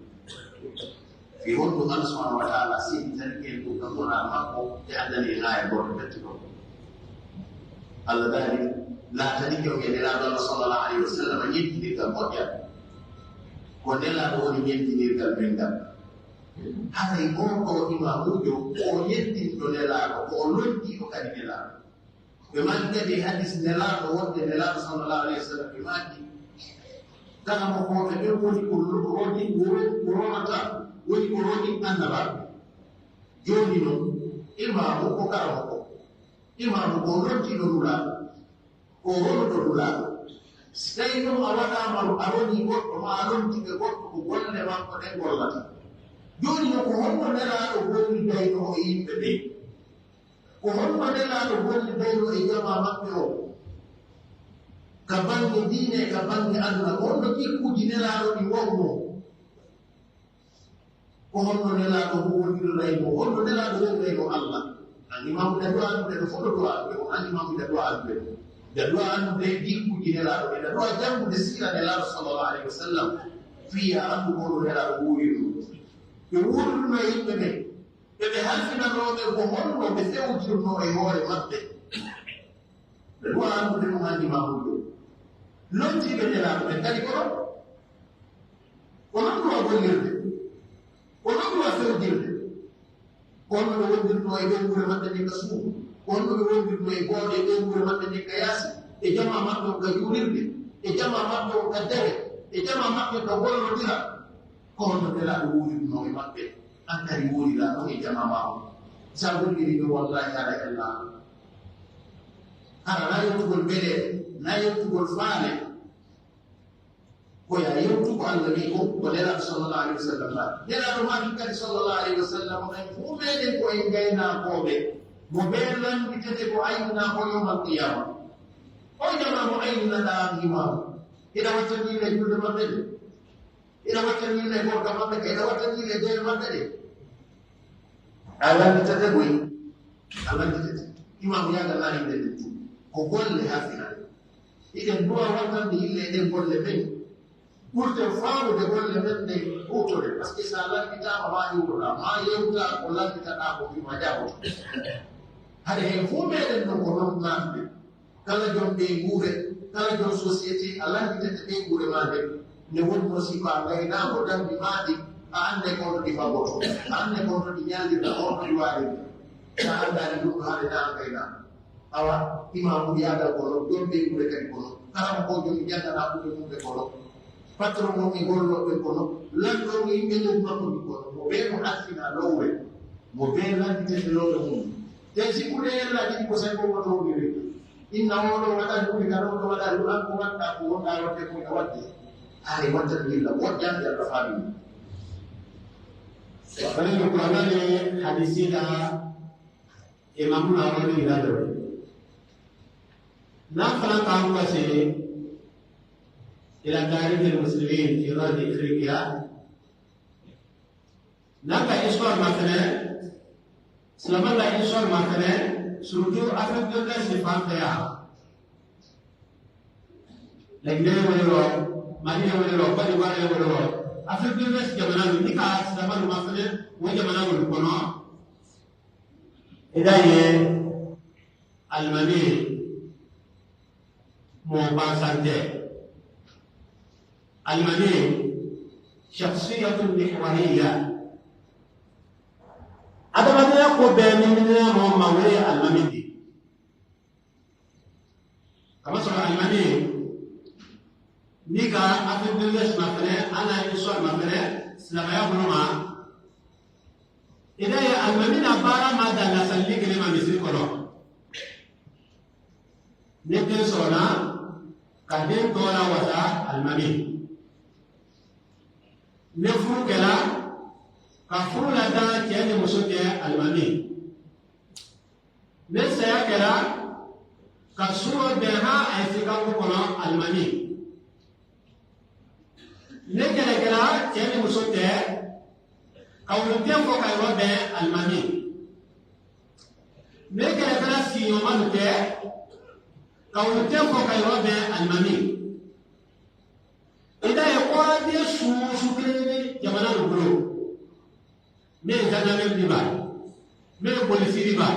Fii honɗum Allah subhanahu wa ta'ala sifitani en ɗum ka Qur'an makko, ɓe addani en aaya goɗɗo ɓettuɗo? Allah daali, laatanike on e Nelaaɗo Allah sallallahu alaihi wa sallam ɲettinirgal moƴƴal. Ko Nelaaɗo woni ɲettinirgal men ngal. Haray on ɗoo imaamuujo, ko o ɲettinɗo Nelaaɗo, ko o lontiiɗo kadi Nelaaɗo. Ɓe maaki kadi e hadis Nelaaɗo wonde Nelaaɗo sallallahu alayhi wa sallam ɓe maaki, karamokooɓe ɓen woni ko ro-, rondi, ko ro-, ko ronata, woni ko rondi annabaaɓe. Jooni non, imaamu ko karamoko, imaamu ko rondiiɗo Nulaaɗo, ko ronuɗo Nulaaɗo. Si tawii non a waɗaama, a ronii goɗɗo, maa a rontike goɗɗo, ko golle makko ɗen gollata. Jooni non, ko honno Nelaaɗo gollidaynoo e yimɓe ɓen? Ko honno Nelaaɗo gollidaynoo e jamaa maɓɓe on? Ka bannge diine, ka bannge aduna, ko honno jikkuuji Nelaaɗo ɗin wa'unoo? Ko honno Nelaaɗo huwondiriraynoo? Honno Nelaaɗo woniraynoo Allah? An imaamu, ɗa du'a anndude no fodo du'a anndude on. An imaamu, ɗa du'a anndude. Ɗa du'a anndude jikkuuji Nelaaɗo ɓen. Ɗa du'a janngude siira Nelaaɗo sallallahu alayhi wa sallam. Fii a anndu ko honno Nelaaɗo wuurirnoo. Ɓe wuurirnoo e yimɓe ɓen. Ɓe ɓe halfinanoo ɓe ko honno ɓe fewjirnoo e hoore maɓɓe. Ɓe du'a anndude ɗum an imaamu ɗo. Lontiiɓe Nelaaɗo ɓen kadi ko non. Ko non du'a gollirde. Ko non du'a fewjirde. Ko honno ɓe wondirnoo e ɓeynguure maɓɓe nden ka suudu? Ko honno ɓe wondirnoo e booɗe e ɓeynguure maɓɓe nden ka yaasi? E jamaa maɓɓe on ka juulirde? E jamaa maɓɓe on ka dewe? E jamaa maɓɓe on ka gollondira? Ko honno Nelaaɗo wuurirnoo e maɓɓe? An kadi wuuriraa non e jamaa maa on. Si a golliri ɓe, wallaahi, haray Allah. Hara na yottugol mbeɗeere, na yottugol faale. Ko ya yewtu ko Allah wi'i kon, ko Nelaaɗo sallallahu alayhi wa sallam maaki. Nelaaɗo maaki kadi sallallahu alayhi wa sallam, en fow meɗen ko en gaynaakooɓe, mo bee lannditete ko aynaa ko yawmal qiyaama. O jamaa mo ayninaɗaa an imaamu, hiɗa wattani le julde maɓɓe ɗe? Hiɗa wattani le gorka maɓɓe ɗe? Hiɗa wattani le dewe maɓɓe ɗe? A lannditete koy. A lannditete. Imaamu Yaaga laarinde ɗen tun. Ko golle halfinaa. Hiɗen du'a wattande yimɓe e ɗen golle ɓen. Ɓurten faamude golle men ɗen huutoren. Parce que si a lannditaama, maa iwroɗaa, maa yewtaa ko lannditaɗaa ko fii maa jaaboto. Hade hen fow meɗen non ko non naatude. Kala jom ɓeynguure, kala jom société, a lannditete ɓeynguure maa nden. Ne woni no si ko a gaynaako dambi maa ɗin, a annday ko honno ɗi faggoto, a annday ko honno ɗi ñallirta, ko honno ɗi waarirta. Si a anndaali ɗum ɗo, hade na a gaynaako. Awa, imaamu Yaaga ko non, jom ɓeynguure kadi ko non, karamokoojo e jannganaa ɓuuɓe mumɓe ko non, patron on e gollooɓe ko non, lanɗo on e yimɓe leydi makko ndin ko non, mo bee mo halfinaa lowre, mo bee lannditete lowre mum. Te si kuɗe yellaaji ɗi ko sey ko woto woni rek. Inna oo ɗoo waɗani ɗum, inna oo ɗoo waɗani ɗum, an ko waɗɗaa ko wonɗaa waɗde ko a waɗde. Haray wattani yilla, woɗɗi an, Yalla faami. Wa kala ko Qur'aana e hadiisi la. Imaamu Nawawi ila dawai. Na fana ka an wase ila tarikh al muslimin fi ghazwi Afriqiya. Na ka histoire ma fana, silaman la histoire ma fana, surtout Afrique de l'Est fan fɛ ya. Laginɛ wolo, Mali wolo, Côte d'Ivoire wolo, Afrique de l'Est jamana, ni ka silaman ma fana, wo jamana wolo kono. Ida ye Alimami moo baasante. Alimami shakhsiyatun mihwariya. Adamadenya ko bɛɛ ɲiminina moo ma, o ye alimami di. Kama sɔrɔ alimami Ni ka Afrique de l'Ouest ma fɛnɛ, a na histoire ma fɛnɛ, silamɛya bolo ma. I da ye alimami na baara ma da lasalili kelen ma misiri kɔnɔ. Ni den sɔnna ka den tɔ lawasa alimami. Ni furu kɛla, ka furu lada cɛ ni muso cɛ alimami. Ni saya kɛla, ka suŋo bɛn ha a ye sikanku kɔnɔ alimami. Ni kɛlɛ kɛla, cɛ ni muso tɛ, ka wulu ten fɔ ka yɔrɔ bɛn alimami. Ni kɛlɛ kɛla, siɲɔmalu tɛ, ka wulu ten fɔ ka yɔrɔ bɛn alimami. I da ye kɔrɔden suusu kelen jamana lu bolo. Min gendarmerie di ba, min police di ba.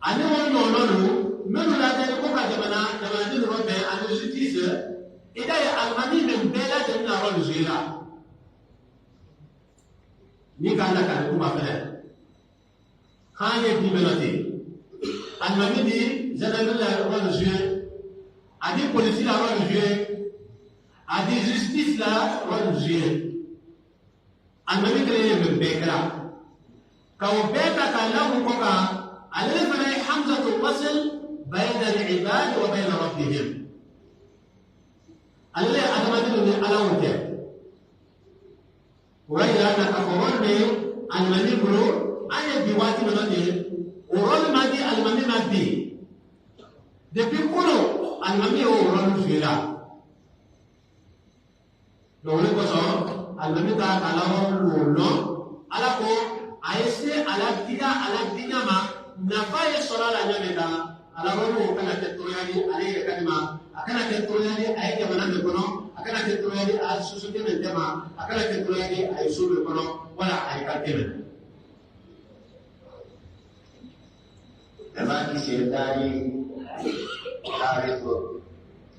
Ani wani nɔnɔ nu, min la tɛ ko ka jamana, jamana di nɔnɔ bɛ, ani justice, i da ye alimami min bɛɛ la jɛ na rɔ nzela. Ni ka na ka kuma fɛ. Hanye di mɛnɔ te. A Almaami di, gendarmerie la rôle joué, a di police la rôle joué, a di justice la rôle joué. Almaami kala yimɓe ɓe kala. Ka o beta ka lamu ko ka, alele fana hamzatul wasl bayna al ibad wa bayna rabbihim. Alele adamadenw ni Ala wo tɛ. Wayla na ka fɔ rôle bɛ Almaami bolo, an ye bi waati min na ten, o rôle ma di Almaami ma bi. Depuis kunu, Almaami ye o rôle joué la. Donc, o le kosɔn, Almaami ka, ka Ala rôle lɔn, Ala ko, a ye se Ala diina, Ala diina ma, nafa ye sɔrɔ a la ɲaamɛ ka, Ala rôle o kana kɛ tɔɔrɔya di ale yɛrɛ kadi ma, a kana kɛ tɔɔrɔya di a ye jamana min kɔnɔ, a kana kɛ tɔɔrɔya di a société min tɛ ma, a kana kɛ tɔɔrɔya di a ye so min kɔnɔ, wala a ye quartier min. E maaki si en ndaari taariku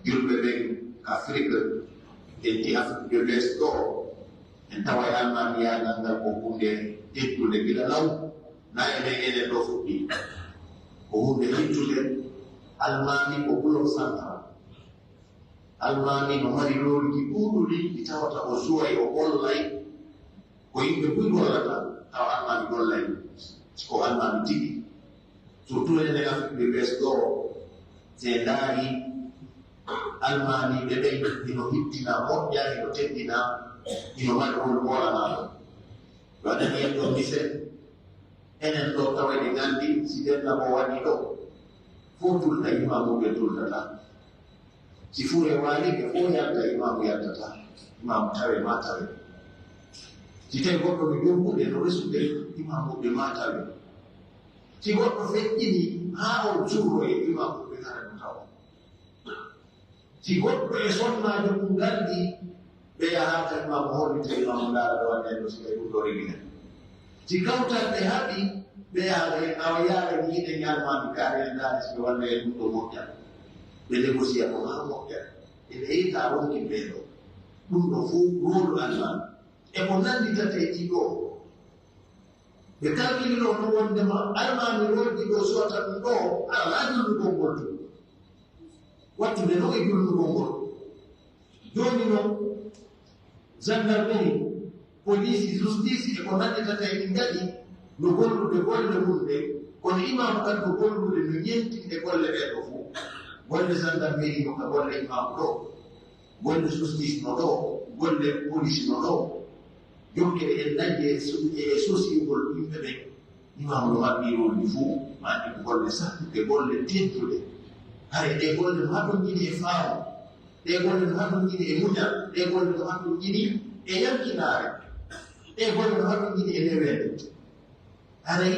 julɓe ɓen Afrik, en ti Afrique de l'Ouest ɗoo, en taway almaamiyaagal ngal ko huunde teddunde gila law, na e men enen ɗoo fuɗɗii. Ko huunde hittunde, almaami ko bloc central. Almaami no mari rôleji ɗuuɗuɗi ɗi tawata o suway, o gollay, ko yimɓe buy gollata, tawa almaami gollay, ko almaami tigi. Surtout enen Afrique de l'Ouest ɗoo, si en ndaari almaamiiɓe ɓen, hino hittina, moƴƴa, hino teddina, hino mari rôle moolanaaɗo. Waɗani en ɗoo misal, enen ɗoo taway ɗe nganndi, si dennda ko waɗi ɗoo, fof tulta, imaamuuɓe tultata. Si fure waalike fof yalta, imaamu yaltata. Imaamu tawe ma tawe. Si tawi goɗɗo no jombude, no resude, imaamuuɓe ma tawe. Si goɗɗo feƴƴini haa on surroye, imaamuuɓe hara no tawa. Si goɗɗo e sonnaajo mum ngaldi, ɓe yaha ka imaamu hollita, imaamu ndaara ɗo waɗde ɗo, si tawi ɗum ɗo rewina. Si kawtal ɓe haɓi, ɓe yaha ɓe, awa yaha ɓe, mi yiɗe ñalmaami kaari en ndaari si ɓe walla e ɗum ɗo moƴƴa. Ɓe négocier ko haa moƴƴa. E ɓe yita ronki ɓe ɗo. Ɗum ɗo fof rôle Almaami. E ko nannditata e ɗii ɗoo. Ɓe kalkilino no wondema almaami rôle ɗi ɗoo suwata ɗum ɗoo, alaa jullugol ngol tun. Wattude non e jullugol ngol. Jooni non, gendarmerie, police, justice e ko nannditata e ɗi ngaɗi no gollude golle mum ɗen, kono imaamu kan no gollude no ñentinde golle ɗen ɗo fof. Golle gendarmerie no ka golle imaamu ɗoo. Golle justice no ɗoo, golle police no ɗoo. Jokkere en dañde e so-, e sosiyogol yimɓe ɓen. Imaamu no waɗi rôle ɗi fof, ma ɗi golle sattuɗe, golle tedduɗe. Haray ɗee golle no hatonjini e faamu, ɗee golle no hatonjini e muñal, ɗee golle no hatonjini e yankinaare, ɗee golle no hatonjini e neweende. Haray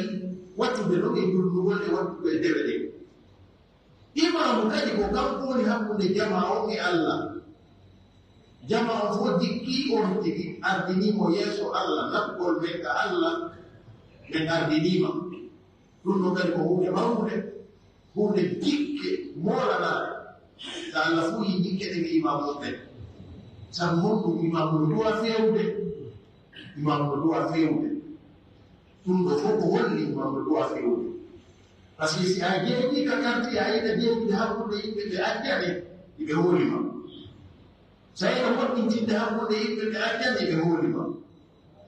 wattude non e jullugol e wattude e dewe ɗen. Imaamu kadi ko kanko woni hakkunde jamaa on e Alla. Jamaa on fof jikkii on tigi, ardinii mo yeeso Alla, naɓgol men ka Alla, men ardinii ma. Ɗum ɗon kadi ko huunde mawnude, huunde jikke moolanaare. So Alla fuu yii jikke ɗen e imaamu on ɓen. Sabu honɗum? Imaamu no duwa feewde. Imaamu no duwa feewde. Ɗum ɗo fof ko holli imaamu no duwa feewde. Par ce que si a jeeɗii ka quartier, a yiɗa jeeɗude hakkunde yimɓe ɓe accane, iɓe hooli ma. So a yiɗa moƴƴintinde hakkunde yimɓe ɓe accane, iɓe hooli ma.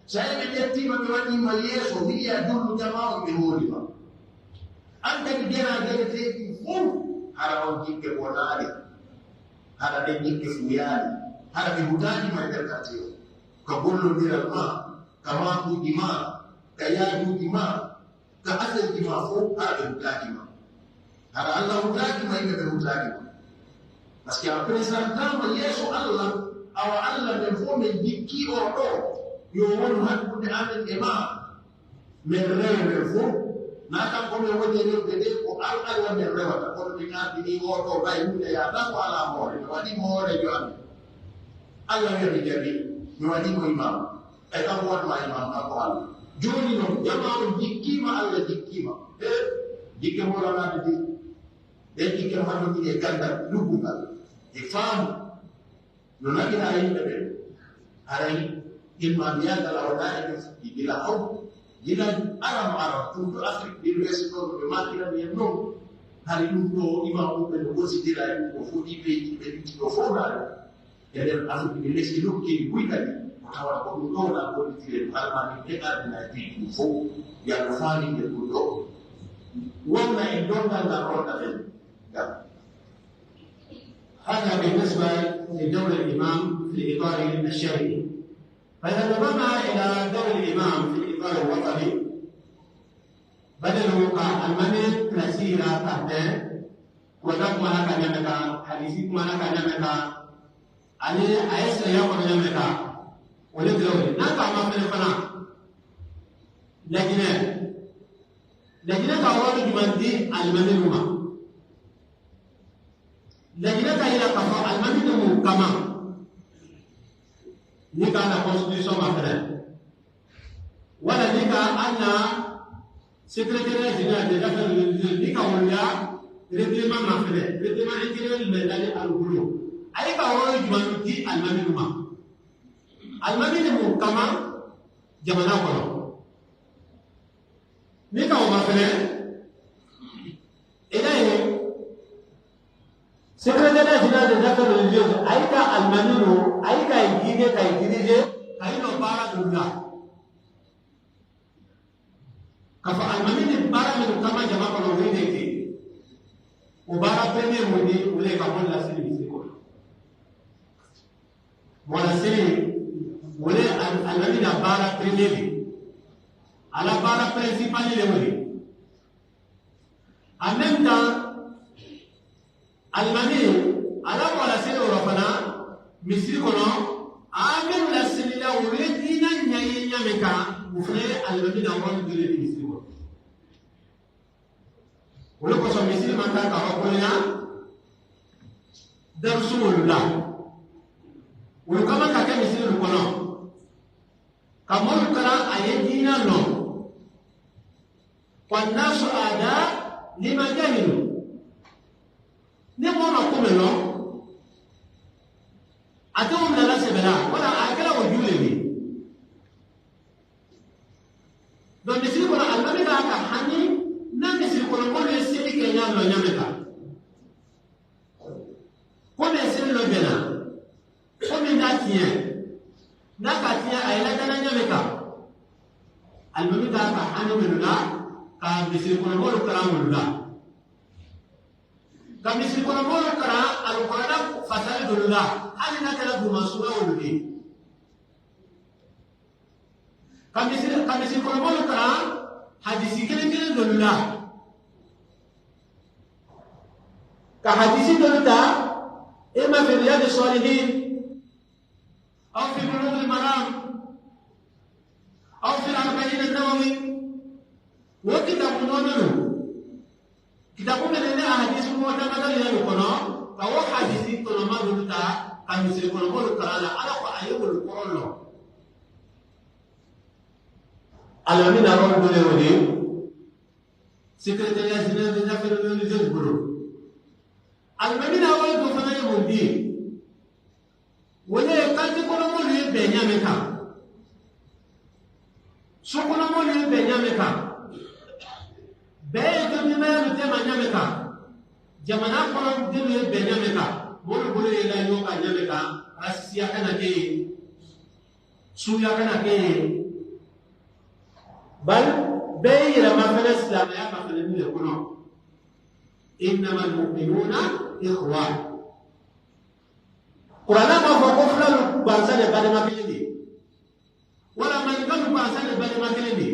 So a yiɗa ƴettii ma, ɓe waɗii ma yeeso, wi'i a julnu jamaa on, ɓe hooli ma. An kadi geraa gereteeɗi fof, hara on jikke bonaali, hara ɗen jikke fuyaali, hara ɓe hutaaki ma e nder quartier o. Ka gollondiral ma, ka maakuuji ma, ka yaajuuji ma, ka affaire ji ma fof, hara ɓe hutaaki ma. Hara Alla hutaaki ma, yimɓe ɓe hutaaki ma. Parce que a présenté ma yeeso Alla, awa Alla men fof men jikkii oo ɗoo, yo wonu hakkunde amen e maa. Men rewe men fof. Na kanko men woni e rewde de, ko Al-, Alla men rewata. Kono min ardinii oo ɗoo, ɓay huunde yaataa ko alaa hoore. Mi waɗii mo hooreejo amen. Alla wi'a mi jaɓii, mi waɗii mo imaamu. E kanko waɗu ma imaamu, kanko Alla. Jooni non, jamaa on jikkii ma, Alla jikkii ma. E jikke moolanaade de. Ɗen jikke no hatonjini e ganndal luggungal, e faamu, no naɓira yimɓe ɓen. Haray, ilmaamiyaagal a wonaa e ɓe fuɗɗi gila haw, gila arano arano, ɗum to Afrik, ɗin weeso ɗoo no ɓe maakirani en non. Hari ɗum ɗoo, imaamuɓe no gositira e ɗum ɗoo fof, ɗii peeji ɓe ɗiɗi ɗoo fof naa ɗum. E nder asuɓe lesdi nokkeeli buy kadi, ko tawata ko ɗum ɗoo wona gollitire ɗum almaami heɓaade na e piiji ɗum fof. Yo Allah faalinde ɗum ɗoo. Wonna en donngal ngal ronda ɓen. Ngam هذا بالنسبة لدور الإمام في الإطار الشرعي. فإذا نظرنا إلى دور الإمام في الإطار الوطني، بدل وقع المنع نسير قبل ونقوم لك نمتا، حديثكم لك نمتا، ani a ye sariya kono ñaame ka, wo le drawri. N'a ka ma fele fana, lajine, lajine ka wolu jumanti alimami numa. Lajine ka yira ka fo alimami numu kama. Ni ka na constitution ma fele. Wala ni ka anna secrétaire général des affaires religieuses, ni ka wala règlement ma fele, règlement intérieur me dali alugulu. Ayi ka wolu jumanti alimami numa. Alimami ni mu kama jamana kono. Ni ka o ma fele, ila ye, secrétaire général des affaires religieuses, ayi ka alimami no, ayi ka e guide, ka e dirige, ka yi no baara dunda. Ka fo alimami ni baara men kama jama kono wende ke. O baara premier mo ni, wole ka bolla sili misiri kono. Wala sili, wole al-, alimami na baara premier ni. Ala baara principal le wole. En même temps, alimami, ala ko ala seli wala fana, misiri kono, amen la seli la wole dina ñaye ñame ka, mu fana alimami na wala dole ni misiri kono. Wole ko so misiri man ka ka ko ya, darusu wala. Wole kama ka ke misiri kono. Ka moolu karan a ye diina loŋ. Ko annaasu aadaa liman jahilu. Ni moo ma kume loŋ, ate wo mu la la sebe la, wala a kela wo juule ni. Donc, misiri kono, alimami ka ka hani, na misiri kono, moolu ye seli ke ñaame loŋ ñaame ka. Ko men sen lo bena. Ko men na tiɲɛ. Na ka tiɲɛ, a ye la dana ɲame ka. Alimami ka ka hanu menu la, ka misiri kono moolu karan wolu la. Ka misiri kono moolu karan, Alkurana fasali dolu la. Hali na kala duma sura wolu de. Ka misiri, ka misiri kono moolu karan, hadisi kelen kelen dolu la. Ka hadisi dolu ta, imma fi Riyadu Salihin, aw fi Bulugul Maram, aw fi Arba'in Nawawi, wo kitabu nononu. Kitabu men ne a hadisi mo na madal yanu kono, ka wo hadisi kono ma dolu ta, ka misiri kono moolu karan la, ala ko a ye wolu koron lo. Alimami na wolu dole woni, Secrétariat Général des Affaires Religieuses bulu. Alimami na wolu do fana ye mun di. Wole kalti kono moolu ye be ɲame ka. Su kono moolu ye be ɲame ka. Be ye to ni ma ye tema ɲame ka. Jamana kono dinu ye be ɲame ka. Moolu bulu ye la yo ka ɲame ka. Rasiya kana ke. Suuya kana ke. Bal, be yira ma fana silamaya ma fana ni le kono. Innamal mu'minuna ikhwa. Kurana ma fo ko fulalu bansale badema kelen de. Wala maninkalu bansale badema kelen de.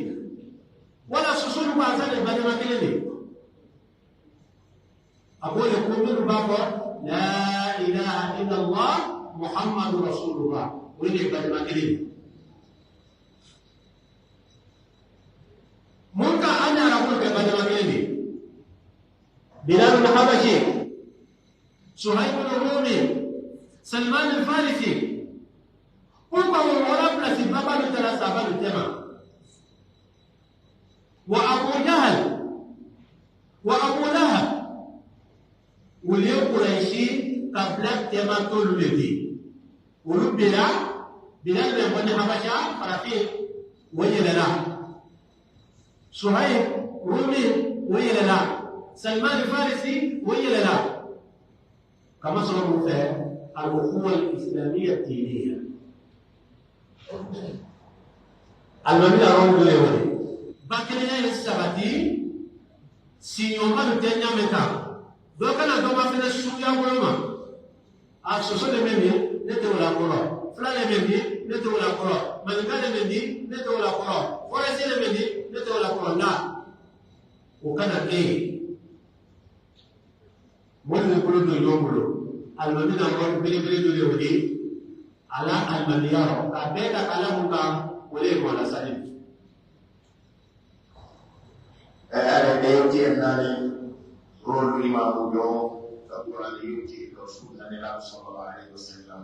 Wala susulu bansale badema kelen de. A ko le ko men ba ko, la ilaha illallah Muhammadu Rasulullah. Wele badema kelen. Mun ka anya ra ko badema kelen. Bilal al-Habashi, Suhaib al-Rumi, Salman al-Farisi. Ko ko wala place baba no tala saba no tema. Wa Abu Jahal, wa Abu Lahab, wolu ye Kuraysi kabila tema tolu le ti. Wolu bira, bira le boni Habasha, Farafin, wo yele la. Suhaib, Rumi, wo yele la. Salman Farisi, wo yele la. Kama sɔrɔ mun fɛ, al-ukhuwa al-islamiyya ad-diniyya. Almami la rɔmu dole wani. Bakiliya ye sabati, si yo manu tenya meta. Dɔ kana dɔ ma fɛnɛ suya woloma. A soso le mɛ mi, ne tɛ wala kɔrɔ. Fula le mɛ mi, ne tɛ wala kɔrɔ. Maninka le mɛ mi, ne tɛ wala kɔrɔ. Forɛsi le mɛ mi, ne tɛ wala kɔrɔ. Na. O kana kɛ. Mɔni le kolo do yɔn bolo. Alimami na mɔni bele bele do le wale. Ala alimami yaro. Ka bɛ ka kala mun ka wale ko la sani. E, aɗa, ɓe yewti en naane rolu imaamuujo on, ka Qur'aana yewti e dow sunna Nelaaɗo sallallahu alayhi wa sallam.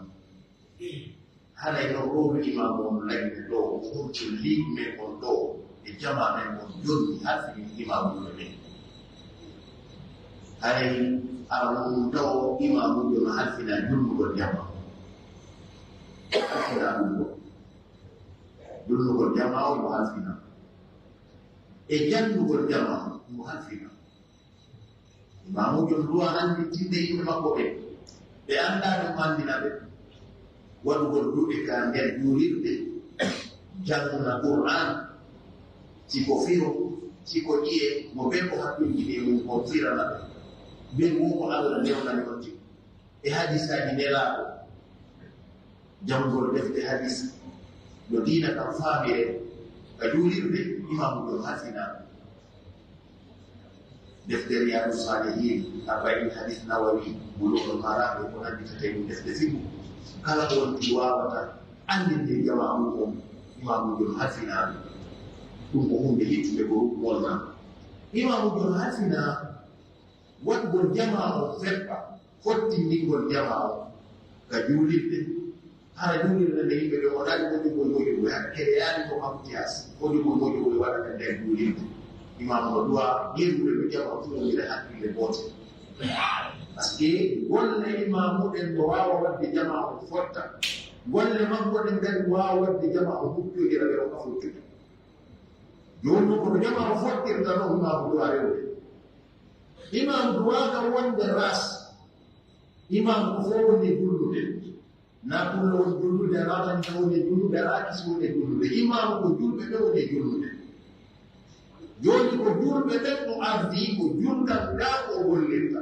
Haray no rolu imaamu on laƴi ɗoo, hurti liiɓi men on ɗoo, e jamaa men on jonni halfini imaamuujo men. Haray aɗa wonɗum tawo imaamuujo no halfina junnugol jamaa. Halfina ɗum ɗoo. Junnugol jamaa on mo halfina. E janndugol jamaa mo halfina. Imaamuujo on du'a annditinde yimɓe makko ɓen. Ɓe anndaa ɗum anndina ɓe. Waɗugol du'e ka nder juulirde. Jannguna Qur'aan. Si ko firo, si ko ƴi'e, mo ɓe ko hakkilji ɗi e mum on firana ɓe. Ɓen wo ko Allah newnani on tigi. E hadiisaaji Nelaaɗo, janngol defte hadiis, no diina kan faamire, ka juulirde, imaamuujo on halfina. Defte Riyaadu Saalihiin, Arba'iin Hadiis Nawawi, Buluugul Maraam, e ko nanndi ka tawi ɗum defte fiqhu. Kala ko wonti waawata anndinde jamaa mum on, imaamuujo on halfina. Ɗum ko huunde hittunde ko ruɗɗu wonna. Imaamuujo on halfina. Waɗugol jamaa on feppa, fottindingol jamaa on ka juulirde. Hara juulirde nde yimɓe ɓe wonaa ɓe moƴƴugol moƴƴugol, hakkere yaani ko Mattiyas, moƴƴugol moƴƴugol waɗata nder juulirde. Imaamu no du'a yerude no jamaa on fuu wonira hakkille goote. Parce que golle imaamuɗen no waawa waɗde jamaa on fotta. Golle makko ɗen kadi waawa waɗde jamaa on huccondira ɓe on ka foccude. Jooni non, kono jamaa on fottirta non, imaamu du'a rewde. Imaamu du'a ka wonde ras. Imaamu ko fof woni e jullude. Na pullo woni jullude, na tan woni e jullude, na kisi woni e jullude. Imaamu ko julɓe ɓe woni e jullude. Jooni ko julɓe ɓen o ardii, ko julgal ngal o gollirta.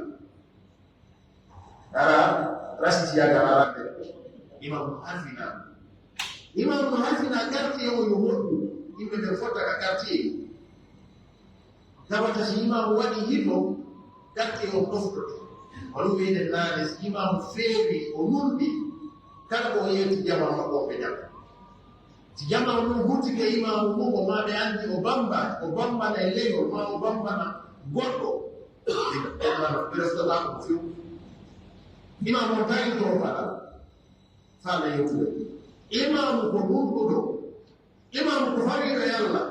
Ara, rasiti yaga ala ɓe. Imam Hafina. Imam Hafina quartier o yo moƴƴu. Yimɓe ɓe fotta ka quartier. Tawata si imam waɗi hito, quartier o ɗoftoto. Wano wi'uɗen naane, si imam feewi, o nunɗi, kala ko o yetti jama makko o ɓe jama. Si jama on ɗum hurtike e imaamu mum, o maa ɓe anndi o bamba, o bambana e leyol, maa o bambana goɗɗo. Ɓe, ɓe, ɓe reftotaako ko few. Imaamu on tawi to o faala, faala yewtude. Imaamu ko nunɗuɗo. Imaamu ko fariiɗo e Alla.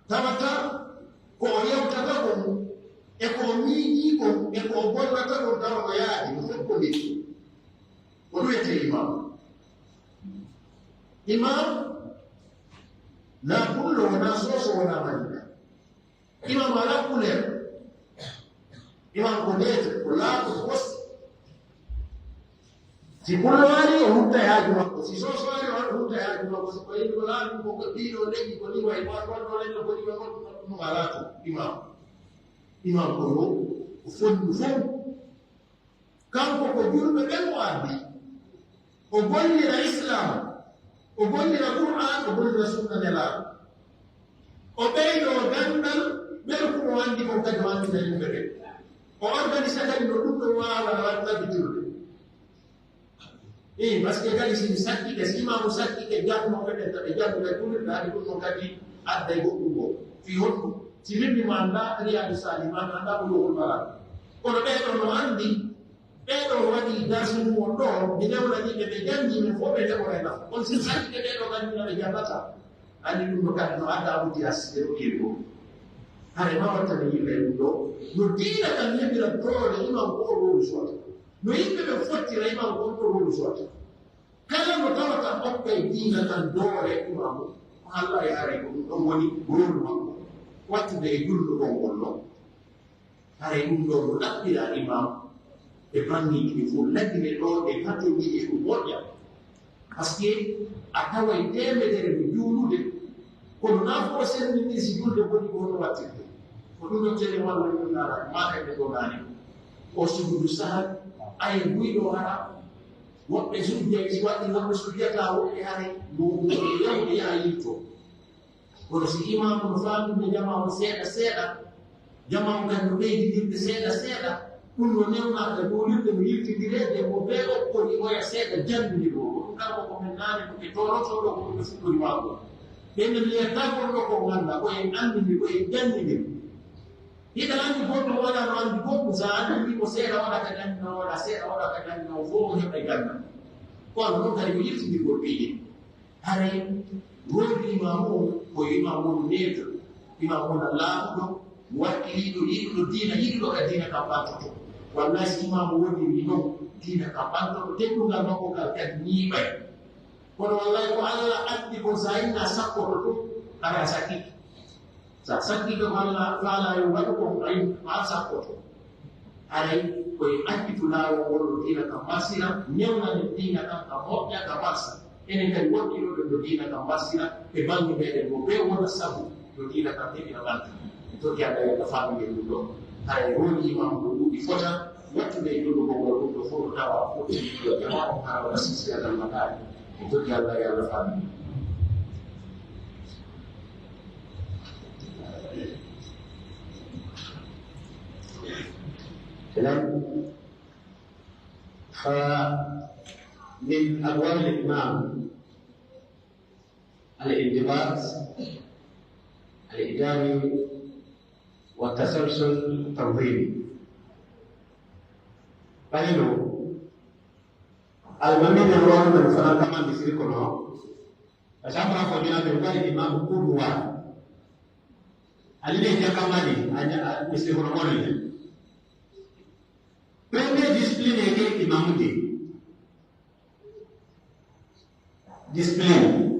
Tawata ko o yewtata kon, e ko o miijii kon, e ko o gollata kon, tawa no yaadi, no fokkondiri. Ko ɗum wiyetee imaam. Imaam na pullo, wonaa soso, wonaa maninka. Imaam alaa couleur. Imaam ko neeto, ko laaɓo, ko bosi. Si pullo ari, o hutta e haaju makko. Si soso ari, o hutta e haaju makko. Si ko yimɓe ko laaɓi, ko ko ɗiɗo leƴƴi, ko ni wayi, ko ɗo leƴƴi, ko ni wayi, ko ɗum alaa to. Imaam. Imaam ko yo, o fonndu fow. Kanko ko julɓe ɓen o addi. O gollira Islaam, o gollira Qur'aan, o gollira sunna Nelaaɗo. O ɓeydoo ganndal, ɓen ko o anndi kon kadi o anndina yimɓe ɓen. O organisa kadi no ɗum ɗon waawa waɗ-, waɗitirde. Ii, parce que kadi si mi sakkike, si imaamu sakkike, jannooɓe ɓen, taɓe jannguɓe julirde, haɗi ɗum ɗon kadi adday goɗɗum goo. Fii honɗum? Si min mi mo anndaa, Riyaadu Saalihiin, maa mi anndaa Buluugul Maraam. Kono ɓee ɗoo no anndi, ɓee ɗoo waɗi darsu mum on ɗoo, mi newnanii ɓe, ɓe janngii, ɓe fow ɓe heɓoray nafa. Kono si sakkike ɓee ɗoo kadi, ɓe janngataa. Anndi ɗum no kadi no adda Abu Diyas e o kiri ɗoo. Hare ma wattani yimɓe ɗum ɗoo. No diina kan heɓira doole, imam ko o rolu sota. No yimɓe ɓe fottira, imam ko on ɗoo rolu sota. Kala no tawata okkay diina kan doole, imam ko Allah e hare ko ɗum ɗon woni rolu makko. Wattude e julɗo kon on ɗon. Haray ɗum ɗoo no ɗaɓɓiraa imam e banŋeeji ɗin fof, lagine ɗoo ɗe hatonji ɗi ko moƴƴa. Parce que a taway teemedere no juulude, kono naa fof o sernindiri si julde boni ko hono wattirde. Ko ɗum ɗon tele walla ɗum naara, maa kadi ɗo naani. O sujudu sahal, aya buy ɗo hara, woɓɓe sujjay, si waɗi woɓɓe sujjata, woɓɓe haray, no, no, no yahude yaha yilto. Kono si imaamu no faaminde jamaa on seeɗa seeɗa, jamaa on kadi no ɓeydindirde seeɗa seeɗa, ɗum no newna ka juulirde no yiltindiree, de mo bee okkori oya seeɗa janndiniroo. Ko ɗum kanko ko men naane ko ɓe tolotoo ɗoo, ko ɗum ɓe fuɗɗori waawugol. Ɓe men yettagol ɗoo ko ngannda, ko en anndini, ko en janndini. Hiɗa anndi goɗɗo waɗa no anndi goɗɗum, so a anndini mo seeɗa waɗa ka janndina, waɗa seeɗa waɗa ka janndina, o fof o heɓa e janna. Kono ɗum kadi ko yiltindirgol piiji. Haray woodi imaamu on, ko imaamu on neejo, imaamu on laaɓuɗo, wakkiliiɗo, yiɗuɗo diina, yiɗuɗo ka diina ka ɓantoto. Wallahi, si imaamu woniri non, diina ka ɓantoto, teddungal makko ngal kadi ñiiɓay. Kono wallahi, ko Alla addi kon, sa inna sakkoto tun, hara a sakkike. Sa sakkike ko Alla faala yo waɗu kon, ay, ma sakkoto. Haray ko en accitu laawol ngol no diina kan marsira, newnanen diina kan ka moƴƴa, ka marsa. Enen kadi wontiroɗen no diina kan marsira e bannge meɗen, mo bee wona sabu no diina kan heɓira ɓantu. En tokki Alla, yo Alla faaminen ɗum ɗoo. Haray rooni imaamu no ɗuuɗi fota, wattude e jullugol ngol ɗum ɗoo fof no tawa o fotti yo jamaa on hara wona sisi Alla makaari. En tokki Alla, yo Alla faaminen. Idan, فمن أبواب الإمام الانضباط الإداري والتسلسل التنظيمي. Pare no, almami ne wano men fana kama misiri kono, ka sambra ko jina de wari imam kuduwa. Ali ne jakamani, anya, a, misiri kono mono ne. Premier discipline ke imam de. Discipline.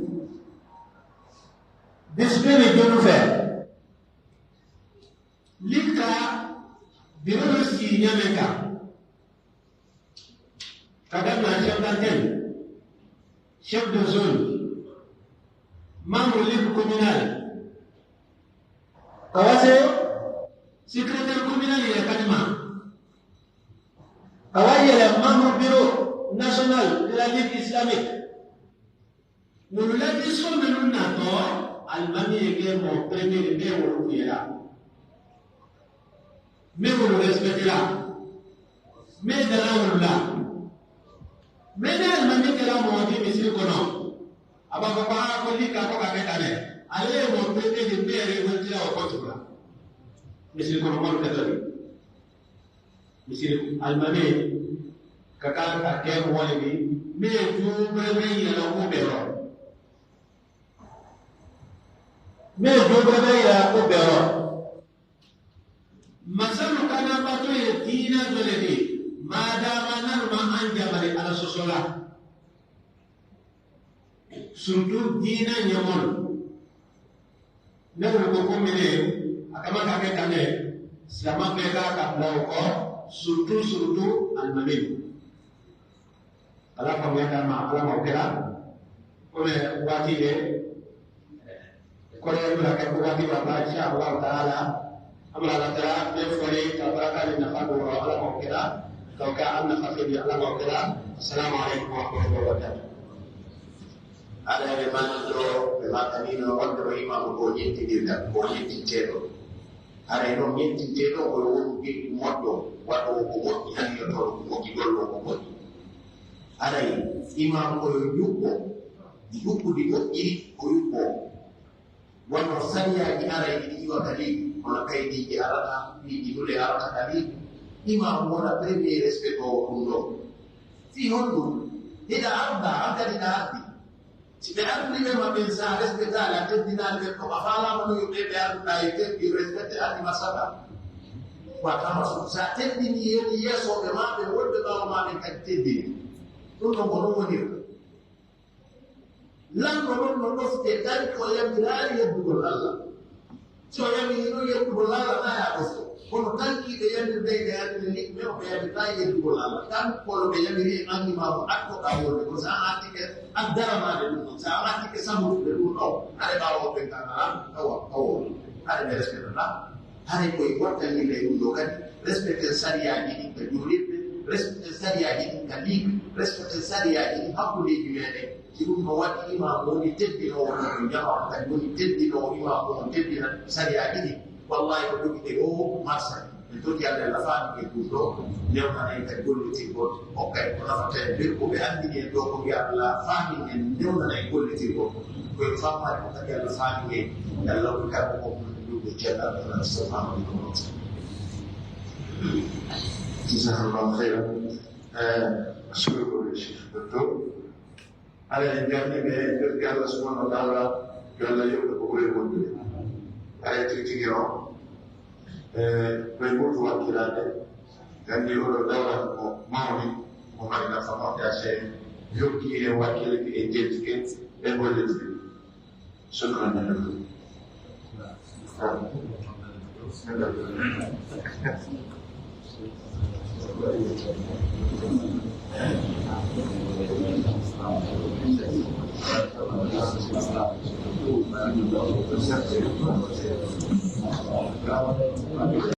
Discipline jonu fe. Lika biro si nyame ka. Ka danna chef d'antenne, chef de zone, membre ligue communal. Ka wase secrétaire communal ya kadima. Ka wayyele membre bureau national de la Ligue islamique. Wolu lati sonde nun na to, almami e ke mo premier de wolu yela. Me wolu respectera. Me dara wolu la. Me ne almami kela mo di misiri kono. Aba ko ba ko lika ko ka ke tane. Ale mo premier de me re wolu tira o ko tula. Misiri kono mo ke tani. Misiri almami ka ka ka ke mo wala ni, me ju bre bre ya la ko bero. Me ju bre bre ya ko bero. Masalu kana bato ye diina dole de, madama nanu ma an jamari ala sosola. Surtout diina ɲamol. Nanu ko komine, a kama ka ke tane, silama be ka ka blawo ko, surtout, surtout, almamin. Ala ko mi kama, ala mo kira. Kone wati de, kone mura ka ko wati ba, insha Allah ta'ala. Amra la tara, be fori, ka baraka ni na fadu, ala mo kira. Ka ka an na fatu, ala mo kira. Assalamu alaikum wa rahmatullahi wa barakatuh. Haɗa ɓe maaki ɗo, ɓe maakani no wonde o imaamu ko o ɲettindirta, ko o ɲettinteeɗo. Haray non ɲettinteeɗo ko yo wonu geɗi moƴƴo, waɗoowo ko moƴƴi, haliyotooɗo ko moƴƴi, golloowo ko moƴƴi. Haray imaamu ko yo yuɓɓo, yuɓɓudi moƴƴiri ko yuɓɓo. Wonno sariyaaji haray ɗi iwa ka leydi, kono kaydiiji arata, piiji nule arata ka leydi. Imaamu wona premier respectoowo ɗum ɗo. Fii honɗum? Hiɗa arda, an kadi ɗa ardi. Si ɓe ardini ɓe ma ɓen sa respectaali, a teddinaali ɓe, ko a faalaama no yo ɓe ɓe arduɗa e teddi, respecte, anni masala. Wa kama su, sa teddini yeni yeesooɓe ma ɓen, wonɓe ɓaawo ma ɓen kadi teddini. Ɗum ɗon ko ɗum wonirta. Lanɗo non no ɗofte tawi ko yamiraali yeddugol Allah. Si o yamiri non yeddugol Allah, na ya ɗofto. Kono tan ki ɓe yamiri ɓe, ɓe yamiri ni, mais ɓe yamiri tan yeddugol Allah. Tan kono ɓe yamiri e an imaamu, an ko ka wonde. Kono sa an artike an daramaade ɗum ɗon, sa an artike sabutude ɗum ɗon, haɗe ɓaawo ɓen kan ala, awa, awa, haɗe ɓe respectata. Haɗe koye wattani ɓe ɗum ɗo kadi, respecten sariyaaji ɗin ka juulirde, respecten sariyaaji ɗin ka liiɓe, respecten sariyaaji ɗin hakkundeeji meɗen. Si ɗum no waɗi imaamu woni teddinoowo ɗum ɗo jama, on kadi woni teddinoowo imaamu on teddina sariyaaji ɗin. Wallahi ko jogiɗen o marsa. En totti Allah, Allah faami en ɗum ɗo, newnana en kadi gollitirgol, hokka en ko nafata en, ɓen ko ɓe anndini en ɗo ko wi'a Allah faami en, newnana en gollitirgol. Ko en faamani ko kadi Allah faami en, Allah woni kamɓe ko ɗum ɗo jalla, Allah subhanahu wa ta'ala. Jazakallahu khairan. Eh, sukuru ko Cheikh Docteur. Haray en jarni ɓe, en ɓe Allah subhanahu wa ta'ala, yo Allah yoɓ ɓe ko ɓuri wondude. Haray tigi tigi o, e, koye ɓurtu wakkilaade, gandi oɗo dawla ko mawni, ko mari nafa mawɗi a sey, yokki en wakkilde e jeltike, e gollitde. Shukran.